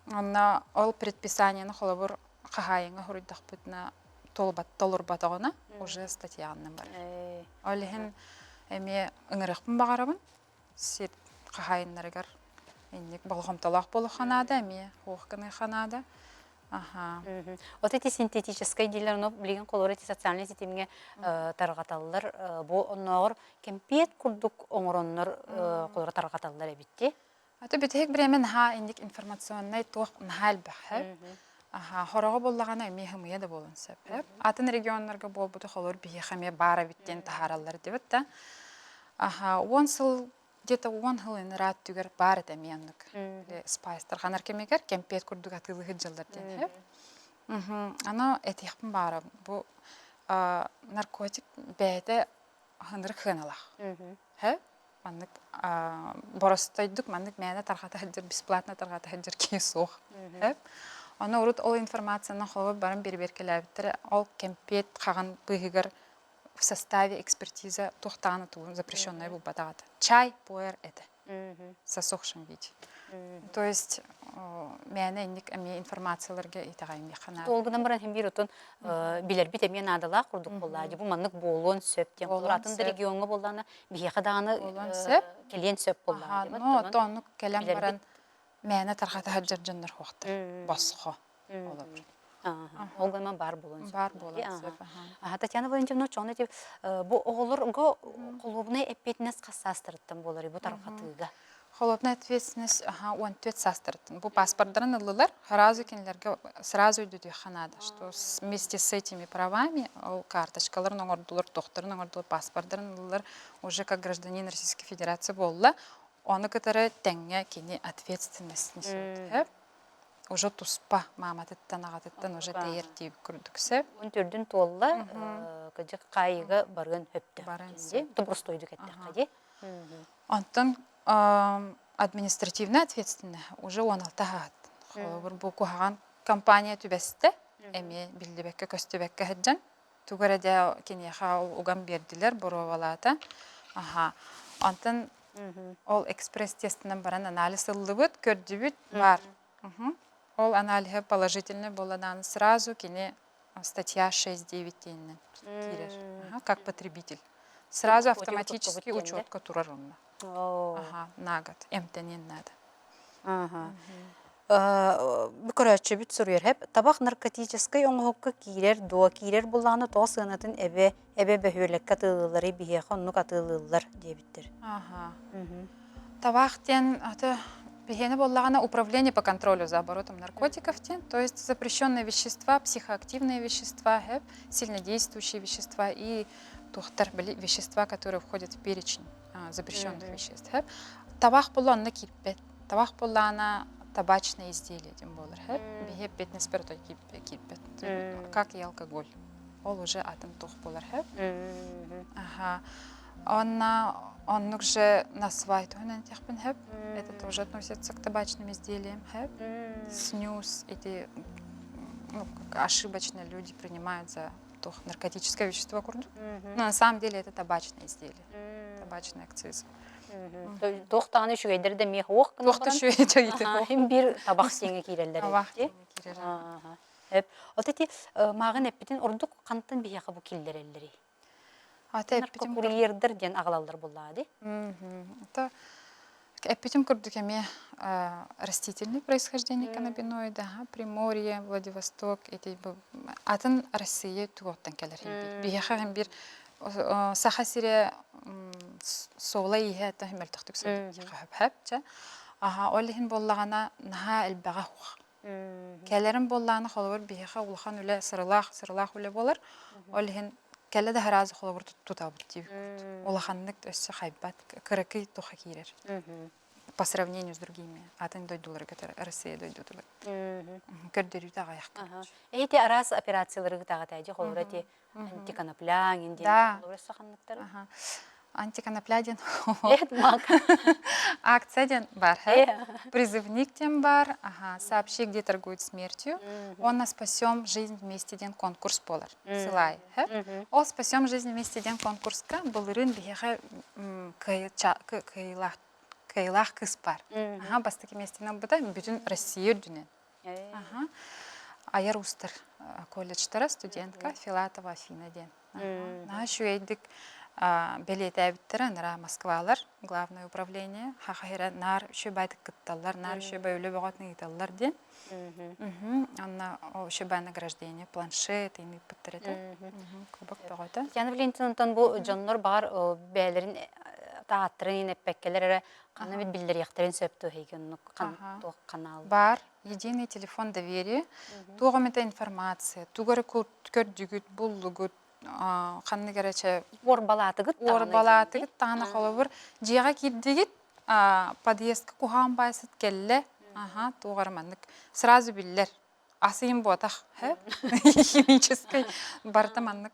S3: Онно ол предписаниены холобур хаһаайыҥҥа хоруйдахпытына толорбатаҕына уже статьянан барар. Ол иһин эмиэ ыҥырыахпын баҕарабын сир хаһаайыннарыгар инник болҕомтолоох буолуохха наада эмиэ хуох гыныахха наада. Аха.
S1: Вот эти синтетическай дииллэр, ону билигин холобура эти социальнай ситимҥэ тарҕаталлар. Бу оннооҕор кэмпиэт курдук оҥороннор холобура тарҕаталлар эбит дии.
S3: Аты бүтэһик бириэмэ наһаа инник информационнай туох наһаа элбэх Аха, хороҕо буоллаҕына эмиэ хымыйа да буолуон сөп. Атын регионнарга буолбуту холор биһиэхэ эмиэ баар эбит диэн таһаараллар диэбит да. Аха, 10 сыл где-то 10 сыл ыныраа өттүгэр баар этэ эмиэ оннук. Спайстар ханар кэмигэр кэмпиэт курдук атыылыһыт дьыллар диэн. Аны этиэхпин баара бу наркотик бэйэтэ ынырык сыаналаах. Маннык боростойдук маннык мээнэ тарҕата сылдьар бесплатно тарҕата сылдьар киһи суох. Ону урут ол информацияны холобур баран бэрэбиэркэлээбиттэрэ ол кэмпиэт хаҕын быыһыгар в составе экспертиза туохтаҕына тугун запрещенная булбатах этэ. Чай пуэр этэ в засохшем виде. То есть мээнэ инник эмиэ информацияларга итэҕэйимиэххэ наада.
S1: Ол гынан баран иһин биир отон билэрбит эмиэ наадалаах курдук буоллаа. Бу маннык буолуон сөп диэн.
S3: Буолуон
S1: Атын да
S3: сөп.
S1: региоҥҥа буоллаҕына биһиэхэ даҕаны
S3: Буолуон сөп.
S1: кэлиэн сөп буоллаҕа
S3: Аха,
S1: диэбит.
S3: ну
S1: Онон
S3: ото оннук кэлэн
S1: билэрбит.
S3: баран мээнэ тарҕата сылдьар дьоннор суохтар. Босхо олобур.
S1: Ол гынан баар буолуон сөп.
S3: Баар буолуон сөп.
S1: Аха, Татьяна Валентиновна, чоҕун эти бу оҕолорго холуобунай эппиэтинэс хас саастарыттан буоларый бу тарҕатыыга?
S3: Холодная ответственность аха 14 саастарыттан. Бу паспордарын ыллылар, сразу кинилэргэ сразу өйдөтүөххэ наада, что вместе с этими правами ол карточкаларын оҥордулар, тохторун оҥордулар, паспордарын ыллылар, уже как гражданин Российской Федерации буолла, ону кытары тэҥҥэ кини ответственность несет. Уже туспа мааматыттан, аҕатыттан уже тэйэр диэбит курдук сөп.
S1: Он төрдүн туолла, кыдьык хаайыга барыан хөптө.
S3: Барыан сөп.
S1: Тубурустойдук эттэххэ дии.
S3: Онтон Административная ответственность уже 16 аһаат. Холобур, бу куһаҕан компания түбэстэ, эмиэ биллибэккэ-көстүбэккэ сылдьан, тугу эрэ дьэ киниэхэ ол уган биэрдилэр, боруобалаата. Аха. Онтон ол экспресс-тестынан баран анализ ыллыбыт, көрдүбүт, баар. Ол аналиһа положительный буолланаан сразу кини статья 6.9 диэнинэн киирэр. Как потребитель. Сразу автоматически учетка турар онно. Ага, на год. Эмтэниэн наада.
S1: Ага. Бу көрөөччүбүт суруйар хэп табах наркотическай оҥоһукка киирэр дуо киирэр буллаҕына тоҕо сыанатын эбэ эбэ бөһүөлэккэ атыылыылларый биһиэхэ оннук атыылыыллар диэбиттэр.
S3: Ага. Табах диэн аты биһиэнэ буоллаҕына управление по контролю за оборотом наркотиков диэн, то есть запрещенные вещества, психоактивные вещества, хэп, сильнодействующие вещества и туохтар били вещества, которые входят в перечень запрещенных веществ. Табах буолла онно киирбэт. Табах буоллаҕына табачное изделие диэн буолар. Биһи эппиэтинэспэр отой киирбэт. Как и алкоголь. Ол уже атын туох буолар. Ага. Онна оннук же насвай туһунан этиэхпин сөп. Это тоже относится к табачным изделиям. Снюс эти ну, ошибочно люди принимают за туох наркотическое вещество курдук. Но на самом деле это табачное изделие. Табачный акциз.
S1: Туох даҕаны үчүгэйдэр да эмиэ суох
S3: гынан Туох да үчүгэй
S1: Хим биир табах сиэҥэ киирэллэр
S3: Табах сиэҥэ киирэр.
S1: Эп. От ити мааҕын эппитин ордук хантан биһиэхэ бу киллэрэллэрий?
S3: Ата эппитим
S1: Наркокурьердар диэн аҕалаллар буллаа ди.
S3: Это Эппитим курдук эмиэ растительное происхождение каннабиноида, Приморье, Владивосток, ити атын Россия туоттан кэлэр иһин биир. Биһиэхэ иһин биир Саха сирэ суола ииһэ ата мөлтөхтүк сылдьар чэ. Аха, ол иһин буоллаҕына наһаа элбэҕэ суох. Кэлэрин буоллаҕына холобур биһиэхэ улахан үлэ сыралаах сыралаах үлэ буолар. Ол иһин кэлэ да сразу холобур тутабыт диэбит курдук. Улаханнык өссө хайбат, кыракый туха киирэр. По сравнению с другими атын дойдуларга Россия дойдутугар. Көрдөрүүтэ аҕыйах короче.
S1: Эти араас операциялары ыытаҕыт дии холобура ити антиконопля диэн
S3: Да.
S1: холобура саханныктары.
S3: Антиконопля диэн акция диэн бар. Призывник диэн бар. Ага, сообщи, где торгуют смертью. Уонна спасем жизнь вместе диэн конкурс буолар. Сылай. Ол спасем жизнь вместе диэн конкурска былырыын биһиэхэ кыайыылаах кыайыылаах кыыс бар. Ага, бастакы миэстэни ылбыта бүтүн Россия үрдүнэн. Ага. Айар уустар колледжтара студентка Филатова Афина диэн. Наһаа үчүгэйдик бэлиэтээбиттэрэ анараа Москвалар главное управление хахайра наар үчүгэй кытталлар, наар үчүгэй үлэ бөҕөтүн ыыталлар диэн. Онно үчүгэй награждение, планшет ыыппыттар этэ. Кубок бөҕөтө.
S1: Татьяна Валентиновнаттан бу дьоннор баҕар бэйэлэрин тааттарын эппэккэлэр эрэ ханна бит биллэриэхтэрин сөп туһайгы оннук туох канал
S3: Бар единый телефон доверия туох эмэтэ информация тугу эрэ көрдүгүт, буллугут, ханнык эрэ чэ
S1: уорбалаатыгыт
S3: уорбалаатыгыт даҕаны холобур дьиэҕэ киирдигит подъездка куһаҕан баайсыт кэллэ аха туох эрэ маннык сразу биллэр ас иһин буотах химическэй барыта маннык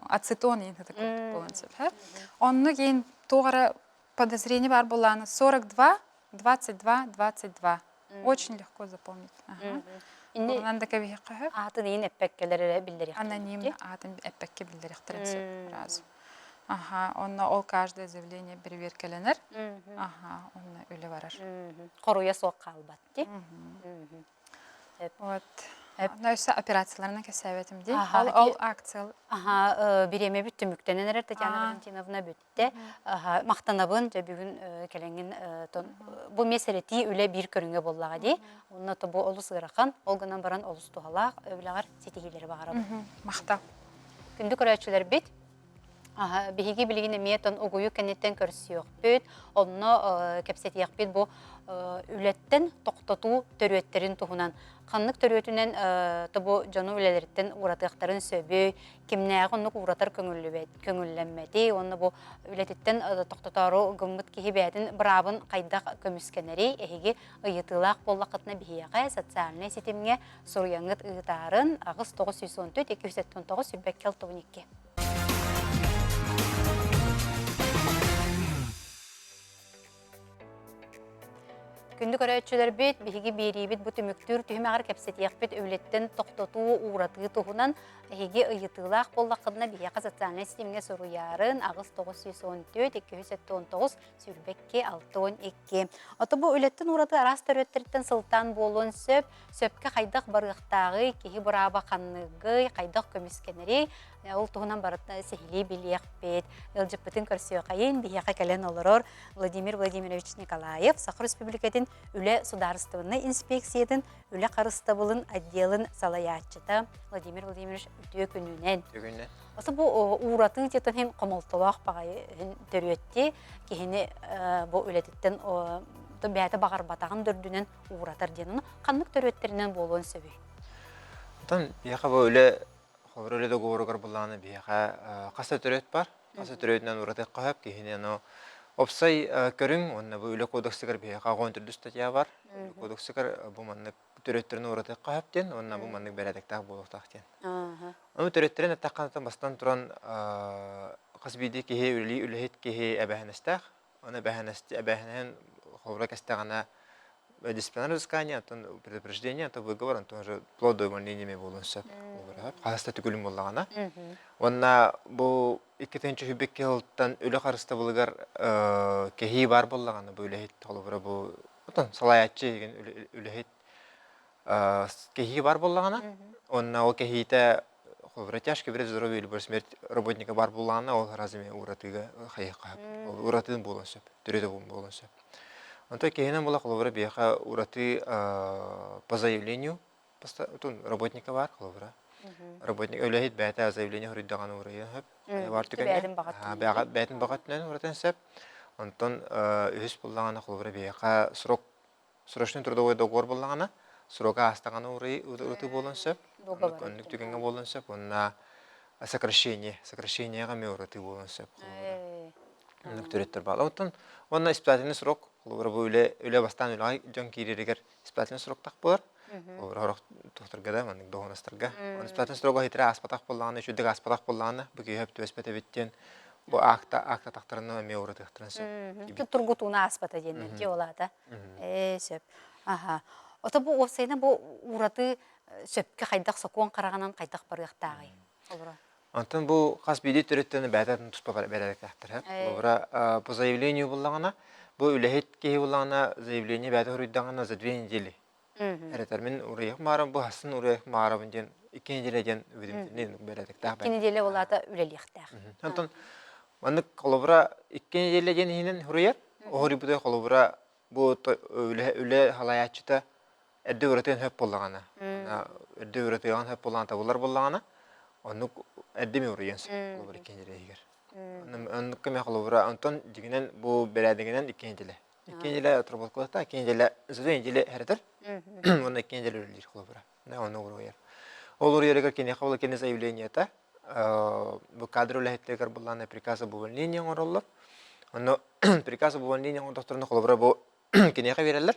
S3: ацетон иһин сыта курдук буолан сөп оннук иһин туох эрэ подозрение баар буоллаҕына 42 22 22 Очень легко запомнить. Онон да кэбиһиэххэ сөп.
S1: Аатын иин эппэккэлэр эрэ биллэриэхтэрин
S3: Анонимно аатын эппэккэ биллэриэхтэрин сөп сразу. Аха, онно ол каждое заявление бэрэбиэркэлэнэр. Аха, онно үлэ барар.
S1: Хоруйа суох хаалбат дии.
S3: Вот. Онно өссө операцияларынан кэпсээбэтим дии. Ол, ол акция.
S1: Аха, бириэмэбит түмүктэнэн эрэр Татьяна Валентиновна бүттэ. Махтанабын, дьэ бүгүн кэлэҥҥин бу эмиэ сэрэтии үлэ биир көрүҥэ буоллаҕа дии. Онно бу олус ыарахан, ол гынан баран олус туһалаах үлэҕэр ситиһиилэри баҕарабын.
S3: Махтал.
S1: Күндү көрөөччүлэрбит, Биһиги билигин эмиэ тон угуйу кэнниттэн көрсүөхпүт, онно кэпсэтиэхпит бу үлэттэн тохтотуу төрүөттэрин туһунан. Ханнык төрүөтүнэн бу дьону үлэлэриттэн ууратыахтарын сөбүй, кимнээҕи оннук ууратар көҥүллүбэт, көҥүллэммэтий уонна бу үлэтиттэн тохтотоору гыммыт киһи бэйэтин быраабын хайдах көмүскэнэрий, эһиги ыйытыылаах буоллаххытына биһиэхэ социальнай ситимҥэ суруйаҥҥыт ыытаарын 8 914 279 22 62. Күндү көрөөччүлэрбит, биһиги биэриибит бу түмүктүүр түһүмэҕэр кэпсэтиэхпит үлэттэн тохтотуу, ууратыы туһунан эһиги ыйытыылаах буоллаххытына биһиэхэ социальнай ситимҥэ суруйаарын 8 914 279 22 62. Ото бу үлэттэн ууратыы араас төрүөттэриттэн сылтаан буолуон сөп, сөпкө хайдах барыахтааҕый, киһи бырааба ханныгый, хайдах көмүскэнэрий, ол туһунан барытын сиһилии билиэхпит. Ыалдьыппытын көрсүөххэйин, биһиэхэ кэлэн олорор Владимир Владимирович Николаев, Саха Республикатын Үлэ судаарыстыбаннай инспекциятын үлэ харыстабылын отделын салайааччыта Владимир Владимирович үтүө күнүнэн.
S4: Үтүө күнүнэн.
S1: Ото бу ууратыы диэтэн иһин хомолтолоох баҕайы төрүөтти киһини бу үлэтиттэн бэйэтэ баҕарбатаҕын да үрдүнэн ууратар диэн ону ханнык төрүөттэринэн буолуон сөбүй?
S4: Оттон биһиэхэ бу үлэ холобур үлэ договоругар буллаҕына биһиэхэ хас да төрүөт бар. Хас да төрүөтүнэн уратыахха сөп киһини ону опсай көрүҥ уонна бу үлэ кодексыгар биһиэхэ оҕон төрдүс статья бар. Үлэ кодексыгар бу маннык төрүөттэрин уратыахха сөп диэн уонна бу маннык бэрээдэктээх буолуохтаах диэн. Ону төрүөттэрин эттэххэ бастан туран хас биирдии киһи үлэлии үлэһит киһи эбээһинэстээх. Оны эбээһинэһин холобура кэстэҕинэ дисциплинарное взыскание, оттон предупреждение, то выговор, онтон уже вплоть до увольнения буолуон сөп. Хаһыс да түгүлүн буоллаҕына. Уонна бу 2022 сылтан үлэ харыстабылыгар кэһии баар буоллаҕына бу үлэһит холобура бу отон салайааччы үлэһит кэһии баар буоллаҕына уонна ол кэһиитэ холобура тяжкий вред здоровью или смерть работника баар буоллаҕына ол разве уратыыга хайыахха ол уратыын буолуон сөп төрүтэ буолуон сөп онтон киһинэн буола холобура биһиэхэ ураты по заявлению работника баар холобура работник үлэһит бэйэтэ заявление суруйдаҕына уурайыан сөп баар түгэҥҥэ бэйэтин баҕа өттүнэн уратыан сөп онтон үһүс буоллаҕына холобура биһиэхэ срок срочный трудовой договор буоллаҕына срока аастаҕына ураты буолуон сөп оннук түгэҥҥэ буолуон сөп уонна сокращение сокращениеҕа эмиэ ураты буолуон сөп оннук төрүттэр бааллар оттон уонна испытательный срок холобура бу үлэ үлэ бастаан үлэҕэ дьон киирэригэр испытательный сроктах буолар холобура сорох тохторго да маннык дуоһунастарга испытательный срога хитирэ ааспатах буоллаҕына үчүгдүк ааспатах буоллаҕына бу киһи түбэспэт эбит диэн бу акта акта тахтарына эмиэ уратыахтарын сөп
S1: тургутууну ааспата диэннэр дии ол аата ээ сөп аха ото бу уопсайынан бу ураты сөпкө хайдах сокуон хараҕынан хайдах барыахтааҕый олоро
S4: Онтон бу хас биирдии төрүттэн бэйэтэ туспа бэрээдэктээхтэр. Холобура, по заявлению буллаҕына, бу үлэһит киһи буллаҕына, заявление бэйэтэ суруйдаҕына за 2 недели. Эрэтэр мин уруйах маарам, бу хасын уруйах маарабын диэн 2 неделя диэн уведомительный бэрээдэктээх.
S1: 2 неделя булаата үлэлиэхтээх.
S4: Онтон маннык холобура 2 неделя диэн иһинэн суруйар. Оһоруйбута холобура бу үлэ үлэ халайааччыта эрдэ уратыан сөп буоллаҕына, эрдэ уратыаҕын сөп буоллаҕына табыллар буоллаҕына, оннук эрдэ эмиэ уруйан сөп холобура 2 неделя иһигэр. Оннук кэмэ холобура онтон дьиҥинэн бу бэрээдэгинэн 2 неделя. 2 неделя отработкалата, 2 неделя за 2 недели хэрэтэр, уонна 2 неделя үлэлиир холобура. Онно уруйар. Ол уруйарыгар киниэхэ була кини заявлениета бу кадр үлэһиттэригэр буллаана приказ об увольнении оҥороллор. Онно приказ об увольнении оҥордохторуна холобура бу киниэхэ биэрэллэр.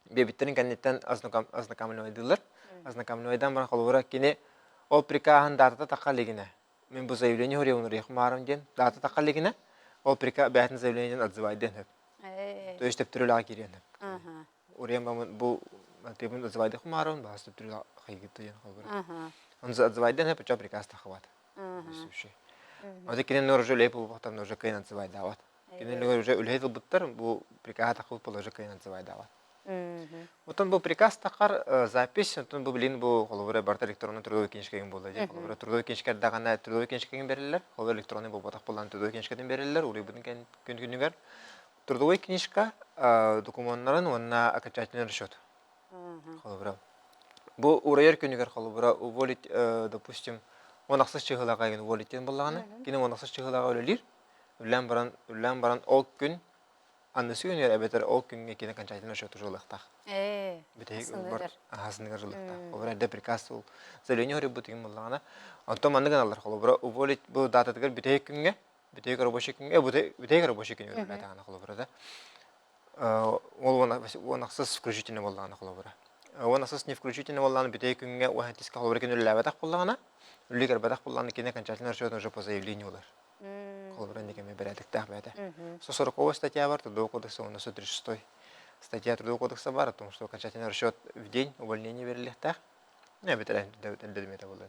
S4: Биэбиттэрин кэнниттэн ознакомливайдыыллар. Ознакомливайдан баран холобура кини ол прикаһын датата тахха илигинэ мин бу заявление суруйабын уруйах маарым диэн дата тахха илигинэ ол приказ бэйэтин заявлениетин отзывайдыан сөп. То есть төптөрү үлэҕэ киириэн сөп. Уруйан бамын бу тыыбын отзывайдых маарым баас төптөрү хайгытты диэн холобура. Он отзывайдыан сөп, оччо приказ таххабат. Ону кинини уже үлэһит буолбахтан уже кыайан отзывайдаабат. Кинилэр уже үлэһит ылбыттар, бу приказ таххыбыт буолла уже кыайан отзывайдаабат. Оттон бу приказ таххар запись, оттон бу билин бу холобура барыта электронный трудовой книжкаҕын буолла дии. Холобура трудовой книжка эрдэҕинэ трудовой книжкаҕын берэллэр, холобура электронный буолбатах буоллаан трудовой книжкатын берэллэр, уруйбутун күн күнүгэр. Трудовой книжка докумуоннарын уонна окончательный расчет. Холобура бу урайар күнүгэр холобура уволить, допустим, 16 чыһылаҕа уволить диэн буоллаҕына, кини 16 чыһылаҕа үлэлиир, үлэлээн баран, үлэлээн баран ол күн аннысы күнүгэр эбэтэр ол күҥҥэ кини окончательно счет уже ылыахтаах. Бүтэһик аһасыныгар ылыахтаах. Холобура эрдэ приказ ол заявление суруйбут игин буоллаҕына, онтон маннык гыналлар холобура уволить бу дататыгар бүтэһик күҥҥэ, бүтэһик рабочий күҥҥэ, бүтэһик рабочий күнүгэр үлэлээтэҕинэ холобура да ол 16 включительный буоллаҕына холобура. 16 не включительный буоллаҕына бүтэһик күҥҥэ 12 холобура кини үлэлээбэтэх буоллаҕына, үлэлии кэлбэтэх буоллаҕына кини окончательный расчет уже по заявлению ылар. Холобура инники эмиэ бэрээдэктээх бэйэтэ. 140 статья бар, Трудовой кодекс уонна 136. Статья Трудового кодекса бар, о том, что окончательный расчет в день увольнения берилиэхтээх. Эбэтэр элдэмиэтэ буолла.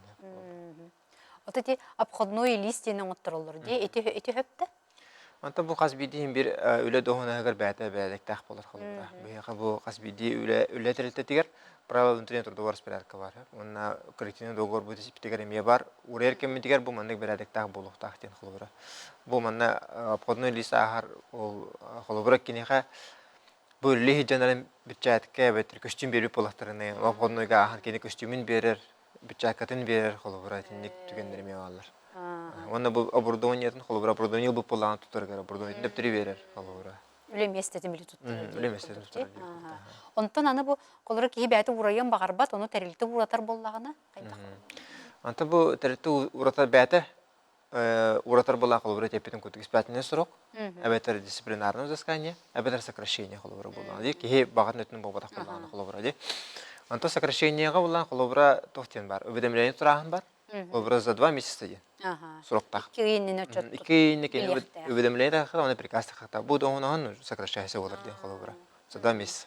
S1: Вот эти обходной лист диэн оҥоттороллор дии. Ити ити хөптө?
S4: Онтон бу хас биирдии иһин биир үлэ дуоһунаһыгар бэйэтэ бэрээдэктээх буолар холобура. Биһиэхэ бу хас биирдии үлэ үлэ тэрилтэтигэр правила внутреннего трудового распорядка бар. Уонна коллективный договор бу испитигэр эмиэ бар. Урайар кэммитигэр бу маннык бэрээдэктээх буолуохтаах диэн холобура. Бу манна обходной лист ааһар ол холобура киниэхэ бу үлэлии сылдьан бэчээткэ эбэтэр көстүүм биэрбит буоллахтарына обходнойга ааһан кини көстүүмүн биэрэр бэчээккэтин биэрэр холобура итинник түгэннэр эмиэ бааллар. Уонна бу оборудованиетын холобура оборудование ылбыт буоллаҕына тутарыгар оборудованиетын дөптөрү биэрэр холобура.
S1: Үлэ миэстэтин били туттарар.
S4: Үлэ миэстэтин туттарар.
S1: Онтон аны бу холобура киһи бэйэтэ уурайыан баҕарбат, ону тэрилтэ ууратар буоллаҕына хайдах?
S4: Онтон бу тэрилтэ ууратар бэйэтэ уратар была холобура эппитин курдук испытательный срок, эбэтэр дисциплинарное взыскание, эбэтэр сокращение холобура буоллаҕына дии киһи баҕатын өттүн буолбатах буоллаҕына холобура дии. Онтон сокращениеҕа буллаан холобура туох диэн бар уведомление турааһын бар холобура за 2 месяца диэн сроктаах.
S1: Икки ый иннинэ отчет
S4: Икки ый иннинэ кини уведомление тахха оны приказ тахха бу доһунаһын сокращайся болар диэн холобура за 2 месяца.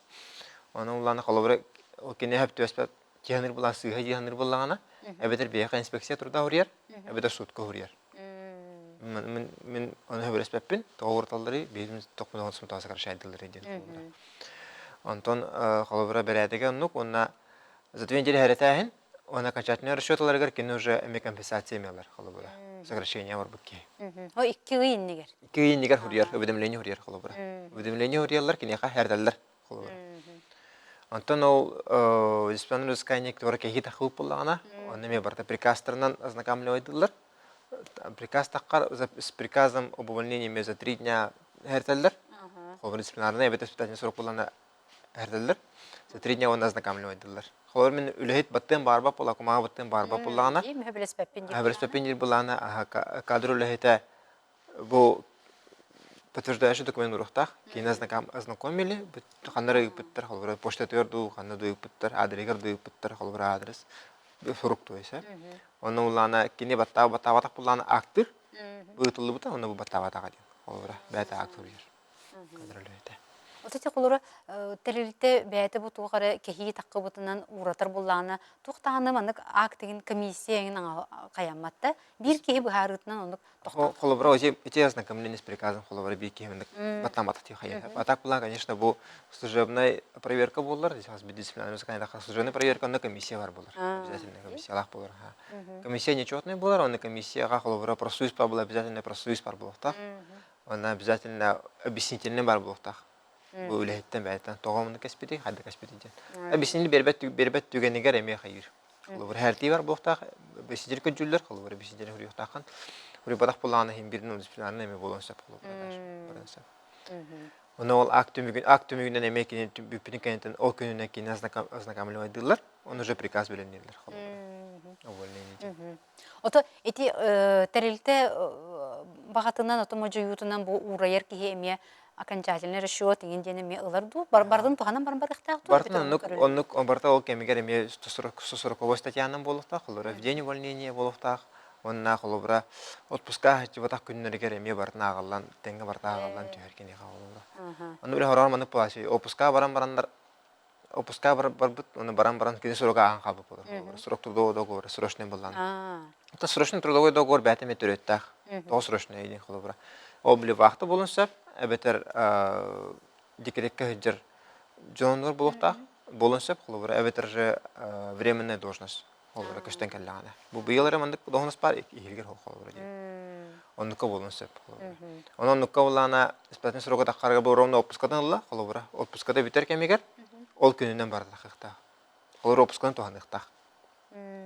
S4: Оны улаана холобура кини хөп түөспэт тиһаныр була сыыһа тиһаныр буоллаҕына эбэтэр биһиэхэ инспекция труда уруйар эбэтэр судка уруйар мин мин ону сөбүлэспэппин тоҕо ууруталларый биһигин тохпунугун сумтаҕа сокращайдылларый диэн холобура онтон холобура бэрээдэгэ оннук уонна за 2 недели хэрэтээһин уонна окончательный расчет ыларыгар кини уже эмиэ компенсация эмиэ ылар холобура сокращение барбыт киһи
S1: О 2 ый иннигэр
S4: 2 ый иннигэр хуруйар уведомление хуруйар холобура уведомление хуруйаллар киниэхэ хэрдэллэр холобура Онтон ол дисциплинарный взыскание туора кэһии таххыбыт буоллаҕына, онно эмиэ барыта приказтарынан ознакомливайдыллар. Приказ таххар с приказом об увольнении эмиэ за 3 дня эртэллэр. Холобур, дисциплинарный эбэтэр испытательный срок буоллаҕына эртэллэр. За 3 дня уонна ознакомливайдыллар. Холобур, мин үлэһит баттыам баарбап буолла, кумааҕы баттыам баарбап буоллаҕына,
S1: Мөһөбүлэспэппин диир.
S4: Мөһөбүлэспэппин диир буоллаҕына, кадр үлэһитэ бу подтверждающий документ уруохтаах. Кини ознакомили, ханна эрэ ыыппыттар, холобура, почтатыгар дуу, ханна дуу ыыппыттар, адрегар дуу ыыппыттар, холобура, адрес, сурук то есть. Онно улаана кини баттаабатах буллаана актыр, ыытыллыбыта, онно бу баттаабатаҕа диэн. Холобура, бэйэтэ акт суруйар. Контролируйта.
S1: Вот эти холура тэрилтэ бэйэтэ бу туох эрэ кэһии таххыбытынан ууратар буллаҕына туох даҕаны маннык акт деген комиссия эҥин хайаммат да биир киһи быһаарыытынан оннук
S4: Холобура, эти ознакомление с приказом холобура биир киһи маннык баттааматах хайа. А так была, конечно, бу служебная проверка буолар, здесь дисциплинарный служебная проверка, онно комиссия бар буолар. Обязательно комиссиялаах буолар. Комиссия нечетный буолар, онно комиссияға холобура профсоюз бар буолар, обязательно профсоюз бар буолуохтаах. Онно обязательно объяснительный бар буолуохтаах. Бу үлэһиттэн бэйэттэн тоҕо муну кэспитий, хайда кэспитий диэн. Объяснение бербет бербет түгэнигэр эмиэ хайыыр. Холобур, хәртии бар буолуохтаах, бэсидир көдьүллэр, холобур, бэсидир хуруйуохтааххын. Хуруйбатах буоллаҕына иһин бирин дисциплинарный эмиэ буолуон сөп, холобур, баран сөп. Ону ол акт түмүгүн, акт түмүгүнэн эмиэ кини бүппүтүн кэнниттэн ол күнүнэн кини ознакомливайдыыллар, он уже приказ бэлэмнииллэр, холобура. Увольнение диэн.
S1: Ото ити тэрилтэ баҕатынан, ото модьуйуутунан бу уурайар киһи эмиэ окончательный расчет иҥин диэн эмиэ ылар дуу? Бардын туһанан баран барыахтаах дуу?
S4: Бартын оннук, оннук барыта ол кэмигэр эмиэ 140 статьянан буолуохтаах, холобура, в день увольнения буолуохтаах, уонна холобура отпуска сылдьыбатах күннэригэр эмиэ барытын ааҕыллан, тэҥҥэ барыта ааҕыллан түһэр киниэхэ холобура. Аны били хороон маннык буолааччы, отпуска баран бараннар отпуска барбыт, уонна баран баран кини срока ааһан хаалбыт буолар. Холобура, срок трудового договора срочный буоллаҕына. Это срочный трудовой договор бэйэтэ эмиэ төрүөттээх. Тоҕо срочный диэн холобура. Ол били вахта буолуон сөп, эбэтэр декреккэ сылдьар дьоннор буолуохтаах буолуон сөп, холобура, эбэтэр же временная должность холобура көстөн кэллэҕинэ. Бу быйыл эрэ маннык должность баар иһиргэр холобура диэн. Оннукка буолуон сөп холобура. Онон оннукка буоллаҕына испытательный срога таххарга бу ровно отпускатын ылла, холобура. Отпуската бүтэр кэмигэр ол күнүнэн барытахыахтаах. Холобура отпусканы туһаныахтаах.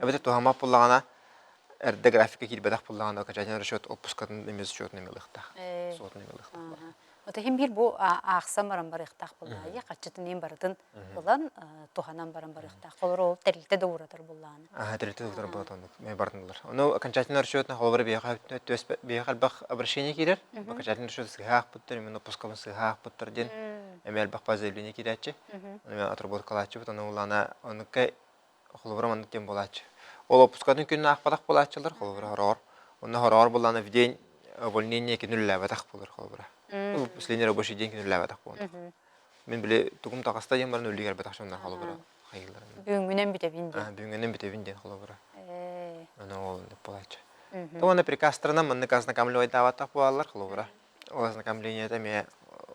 S4: Эбэтэр туһаммат буоллаҕына, эрдэ графикка киирбэтэх буоллаҕына, окончательный расчет отпускатын эмиэ счетун эмиэ ылыахтаах. Суотун эмиэ ылыахтаах.
S1: Вот иһин биир бу аахсан баран барыахтаах буоллаҕа, хаччытын иһин барытын ылан, туһанан баран барыахтаах. Холобур, ол тэрилтэ да ууратар буоллаҕына.
S4: Аа, тэрилтэ да ууратар буоллаҕына, оннук барытын ылар. Ону окончательный расчетна холобура биһиэхэ биһиэхэ элбэх обращение киирэр. Окончательный расчет сыһа аахпыттар, именно отпускабын сыһа аахпыттар диэн эмиэ элбэх по заявление киирээччи. Ону отработкалааччыбыт, ону улаана оннукка Холобура маннык диэн буолааччы. Ол отпускатын күнүн аахпатах буолааччылар, холобура хороҕор. Онно хороҕор буоллаҕына в день увольнения күн үлэлээбэтэх буолар холобура. Последний рабочий день күн үлэлээбэтэх буолар. Мин били тугум таҕыста диэн баран үллүгэр бэтэх дьоннор холобура хайыыллар.
S1: Бүгүҥҥүнэн бүтэбин диэн.
S4: Бүгүҥҥүнэн бүтэбин диэн холобура. Ону ол буолааччы. Уонна приказтарынан маннык ознакомливайдаабатах буолаллар холобура. Ол ознакомлениета эмиэ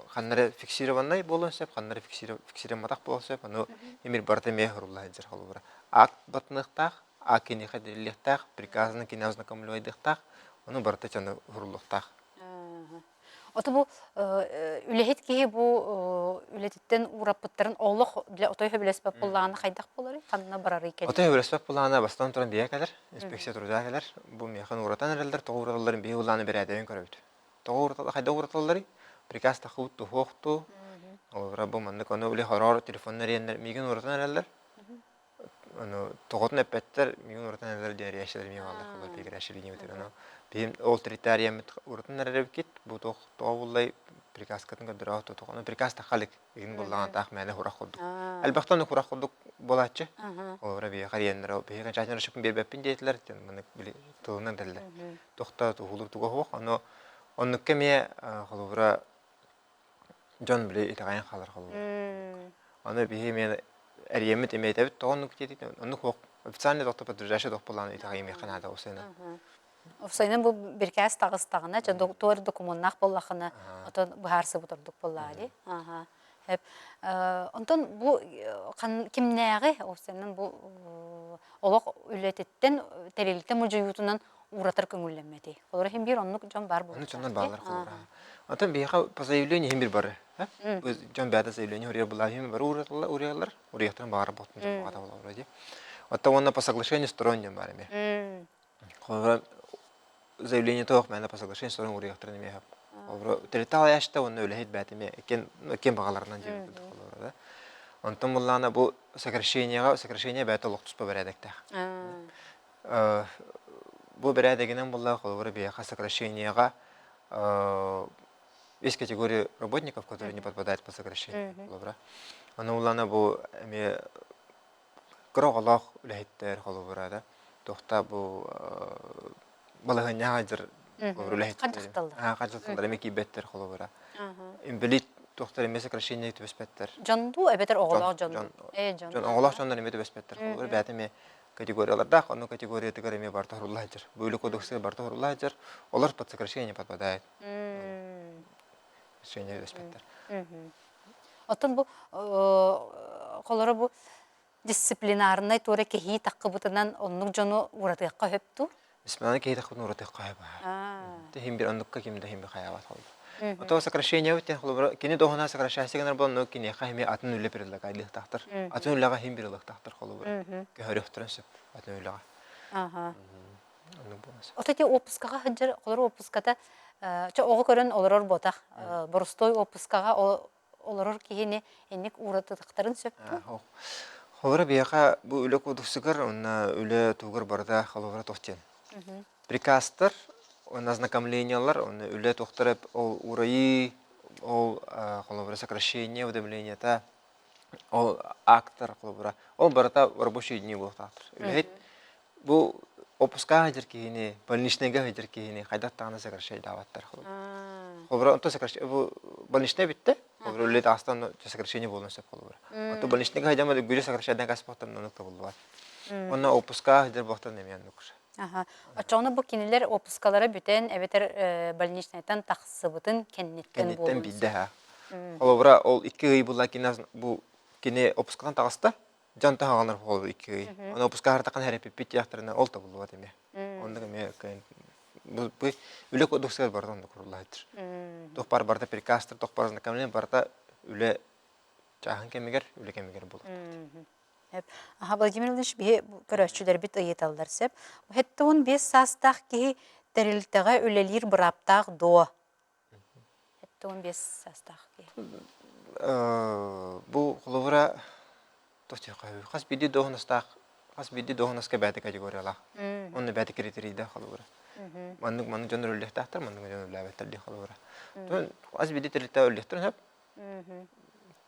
S4: ханна эрэ фиксированнай буолуон сөп, ханна эрэ фиксированнай буолуон сөп. Ону эмир барыта эмиэ сурулла сылдьар холобура. Акт батыныахтаах, акт киниэхэ тэриллиэхтээх, приказаны кини ознакомливайдыахтаах, ону барыта дьону суруллуохтаах.
S1: Ото бу үлэһит киһи бу үлэтиттэн уураппыттарын олох для отой сөбүлэспэт буоллаҕына хайдах буоларый? Ханна барарый кэлин?
S4: Отой сөбүлэспэт буоллаҕына бастаан туран биһиэхэ кэлэр, инспекция труда кэлэр. Бу миэхэ ууратан эрэллэр, тоҕо уураталларын биһи улааны бэрээдэбин көрөбүт. Тоҕо уураталлар, хайдах уураталларый? Приказ тахыбыт туһуохтуу. Олора бу маннык ону били хороор телефоннар иэннэр миигин ууратан эрэллэр. Ону тоҕотун эппэттэр, миигин уратан эрэллэр диэн эрийээччилэр эмиэ бааллар, холобур биһиги линиябытыгар. Ону биһим ол территорияммыт уратан эрэбиккит, бу туох тоҕо буллай приказкатын көрдөрөөх тутух. Ону приказ тахха илик, игин буллаҕына таах мээнэ хурах курдук. Элбэхтэн ону хурах курдук буолааччы. Холобура биһиэхэ эрийэннэр, биһиги окончательно расчеппун биэрбэппин диэтилэр, диэн маннык били тылынан этэллэр. Туохта туһулуур туга суох. Ону оннукка эмиэ холобура дьон били итэҕэйэн хаалар холобура. Аны биһи эмиэ эрийэммит эмиэ этэбит тоҕо оннук диэтит оннук суох официальный доктор подтверждающий дох буоллаҕына итэҕэйимиэххэ наада осуйна.
S1: Офсайынан бу биркээс таҕыстаҕына, чэ туор докумуоннаах буоллахына, отон быһаарсыбыт ордук буоллаҕа дии. Аха. Хэп. Онтон бу кимнээҕи офсайынан бу олох үлэтиттэн тэрилтэ модьуйуутунан ууратар көҥүллэммэтий. Олор иһин биир оннук дьон баар
S4: Ону дьоннор бааллар холобура. Оттон биһиэхэ по заявлению иһин бир бары. Дьон бэйэтэ заявление уруйар булаа иһин бары уруйаллар, уруйахтарын баҕара боттун дьон баҕата буолар дии. Оттон уонна по соглашению сторон диэн баар эмиэ. Холобура заявление тоох мээнэ по соглашению сторон уруйахтарын эмиэ Холобура тэрилтэ алайааччыта уонна үлэһит бэйэтэ эмиэ иккиэн баҕаларынан диэбит курдук холобура да. Онтон буллаана бу сокращениеҕа сокращение бэйэтэ олох туспа бэрээдэктээх. Бу бэрээдэгинэн буолла, холобура, биһиэхэ сокращениеҕа есть категория работников, которые не подпадают под сокращение, холобура. Ону улана бу эмиэ кыра оҕолоох үлэһиттэр, холобура, да, туохта бу балаһыанньаҕа сылдьар үлэһиттэр хардьахталлар эмиэ киирбэттэр, холобура. Инбэлиит туохтар эмиэ сокращение түбэспэттэр.
S1: Дьон дуу, эбэтэр оҕолоох дьон
S4: дуу? Дьон оҕолоох дьоннор эмиэ түбэспэттэр. Холобура, бэйэтэ эмиэ категориялардаах, онно категориятыгар эмиэ барыта уһурулла сылдьар. Бу үлэ кодексыгар барыта уһурулла сылдьар, олор под сокращение подпадает. Сокращение үөспэттэр.
S1: Оттон бу холоро бу дисциплинарнай туора кэһии таххыбытынан оннук дьону уратыахха сөп дуу?
S4: Дисциплинарнай кэһии таххыбытын уратыахха сөп. Тиһим бир оннукка ким да иһин хайаабат холобур. Ото сокращение бит холобура кини доһуна сокращайся гынар буолан киниэхэ эмиэ атын үлэ предлагайлыахтаахтар. Атын үлэҕэ иһин бирылыахтаахтар холобура. Көһөрүөхтэрин сөп атын үлэҕэ.
S1: Аха.
S4: Оннук буолан сөп.
S1: Ото ити отпускаҕа сылдьар холобур отпуската чэ оҕо көрөн олорор буотах боростуой отпускаҕа олорор киһини инник ууратыахтарын сөп дуу?
S4: Холобура биһиэхэ бу үлэ кодексыгар уонна үлэ туһугар барыта холобура туох диэн приказтар, уонна ознакомлениелар, уонна үлэ туохтара ол уурайыы, ол холобура сокращение уведомлениета, ол актар холобура, ол барыта рабочие дни буолуохтаахтар. Үлэһит бу отпускаҕа сылдьар киһини, больничныйга сылдьар киһини хайдах даҕаны сокращайдаабаттар. Холобура, онто сокращ бу больничный бүттэ, холобура үлэ таҕыстан сокращение буолуон сөп холобура. Онто больничныйга сылдьан гүрү сокращайдан каспахтан оннук табыллыбат. Онно отпускаҕа сылдьар буолтан эмиэ оннук.
S1: Аха. Оччоҕуна бу кинилэр отпускалара бүтэн эбэтэр больничнайтан тахсыбытын кэнниттэн
S4: Кэнниттэн
S1: буолуон
S4: биирдэ
S1: сөп.
S4: ха. Холобура, ол 2 ый буолла кини бу кини отпускатан таҕыста, дьон таһаҕанар холобура 2 ый. Аны отпуска хартахан хэрэппиппит диэхтэринэ ол табыллыбат эмиэ. Оннук эмиэ бу үлэ кодексыгар барыта оннук куруллаһытыр. Туох бар барыта приказтар, туох бар знакомление барыта үлэ чааһын кэмигэр, үлэ кэмигэр буолуохтаах.
S1: Аха, Владимир Владимирович, биһи көрөөччүлэрбит ыйыталлар сөп. 75 саастаах киһи тэрилтэҕэ үлэлиир бырааптаах дуо? 75 саастаах киһи.
S4: Бу холобура хас биирдии дуоһунастаах хас биирдии дуоһунаска бэйэтэ категориялаах. Онно бэйэтэ критерийдээх холобура. Маннык маннык дьон үлэлиэхтээхтэр, маннык дьон үлэлээбэттэр дии холобура. Хас биирдии тэрилтэ үлэлиэхтэрин сөп.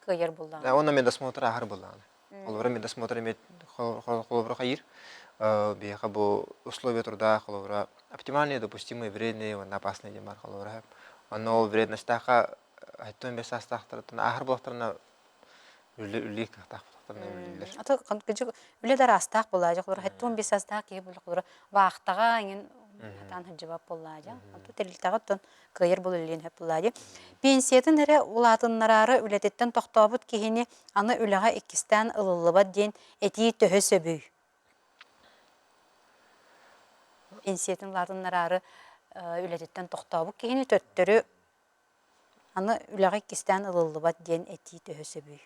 S1: Кыайар буллаҕына.
S4: Онно медосмотр ааһар буллаҕына. Холобура медосмотр эмиэ холобура хайыыр. Биһиэхэ бу условия труда холобура оптимальные, допустимые, вредные уонна опасные диэн баар холобура. Онно ол вредностьтаахха 75 саастаахтарыттан ааһар буоллахтарына. Үлэ үлэ кыахтаах буоллахтарына үлэлииллэр.
S1: Аты кыдьык үлэ да араастаах буолаа дьэ холобура 75 саастаах киһи буолла холобура вахтаҕа иҥин хатаан сылдьыбат буоллаа дьэ. Онтон тэрилтэҕэ оттон кыайар буол үлэлиэн сөп буоллаа дии. Пенсиятын эрэ улаатыннараары үлэтиттэн тохтообут киһини аны үлэҕэ иккистээн ылыллыбат диэн этии төһө сөбүй? Пенсиятын улаатыннараары үлэтиттэн тохтообут киһини төттөрү Аны үлэҕэ иккистээн ылыллыбат диэн этии төһө сөбүй?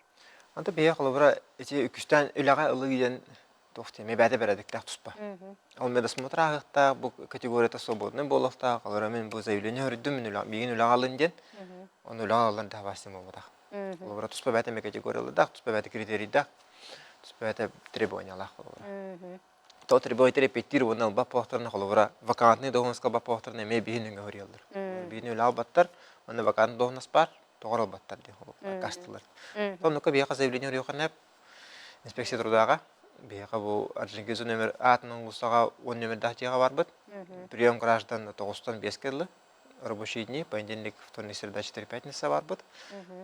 S4: Онто биһиги холобура ити үкүстээн үлэҕэ ылыы диэн туох диэн бэйэтэ бэрээдэктээх туспа. Ол медосмотр ааһыахтаах, бу категорията свободный буолуохтаах, холобура мин бу заявление көрдүм, мин үлэҕэ миигин үлэҕэ алын диэн, ону үлэҕэ аллан таһабаастым буолбатах. Холобура туспа бэйэтэ эмэ категориялардаах, туспа бэйэтэ критерийдаах, туспа бэйэтэ требованиялаах холобура. То требователь эппиэттиир уонна ылбат буоллахтарына холобура вакантный должностка ылбат буоллахтарына эмиэ биһин өҥө хоруйаллар. Биһини үлэ албаттар, уонна вакантный должность баар, тоҕор албаттар диэн холобура аккаастыыллар. Оннука биһиэхэ заявление хоруйуохха инспекция трудааҕа биһиэхэ бу Орджоникидзе номер аатынан уулуссаҕа 10 номердаах дьиэҕэ барбыт. Прием граждан тоҕустан биэскэ дылы рабочие дни, понедельник, вторник, среда, четверг, пятница барбыт.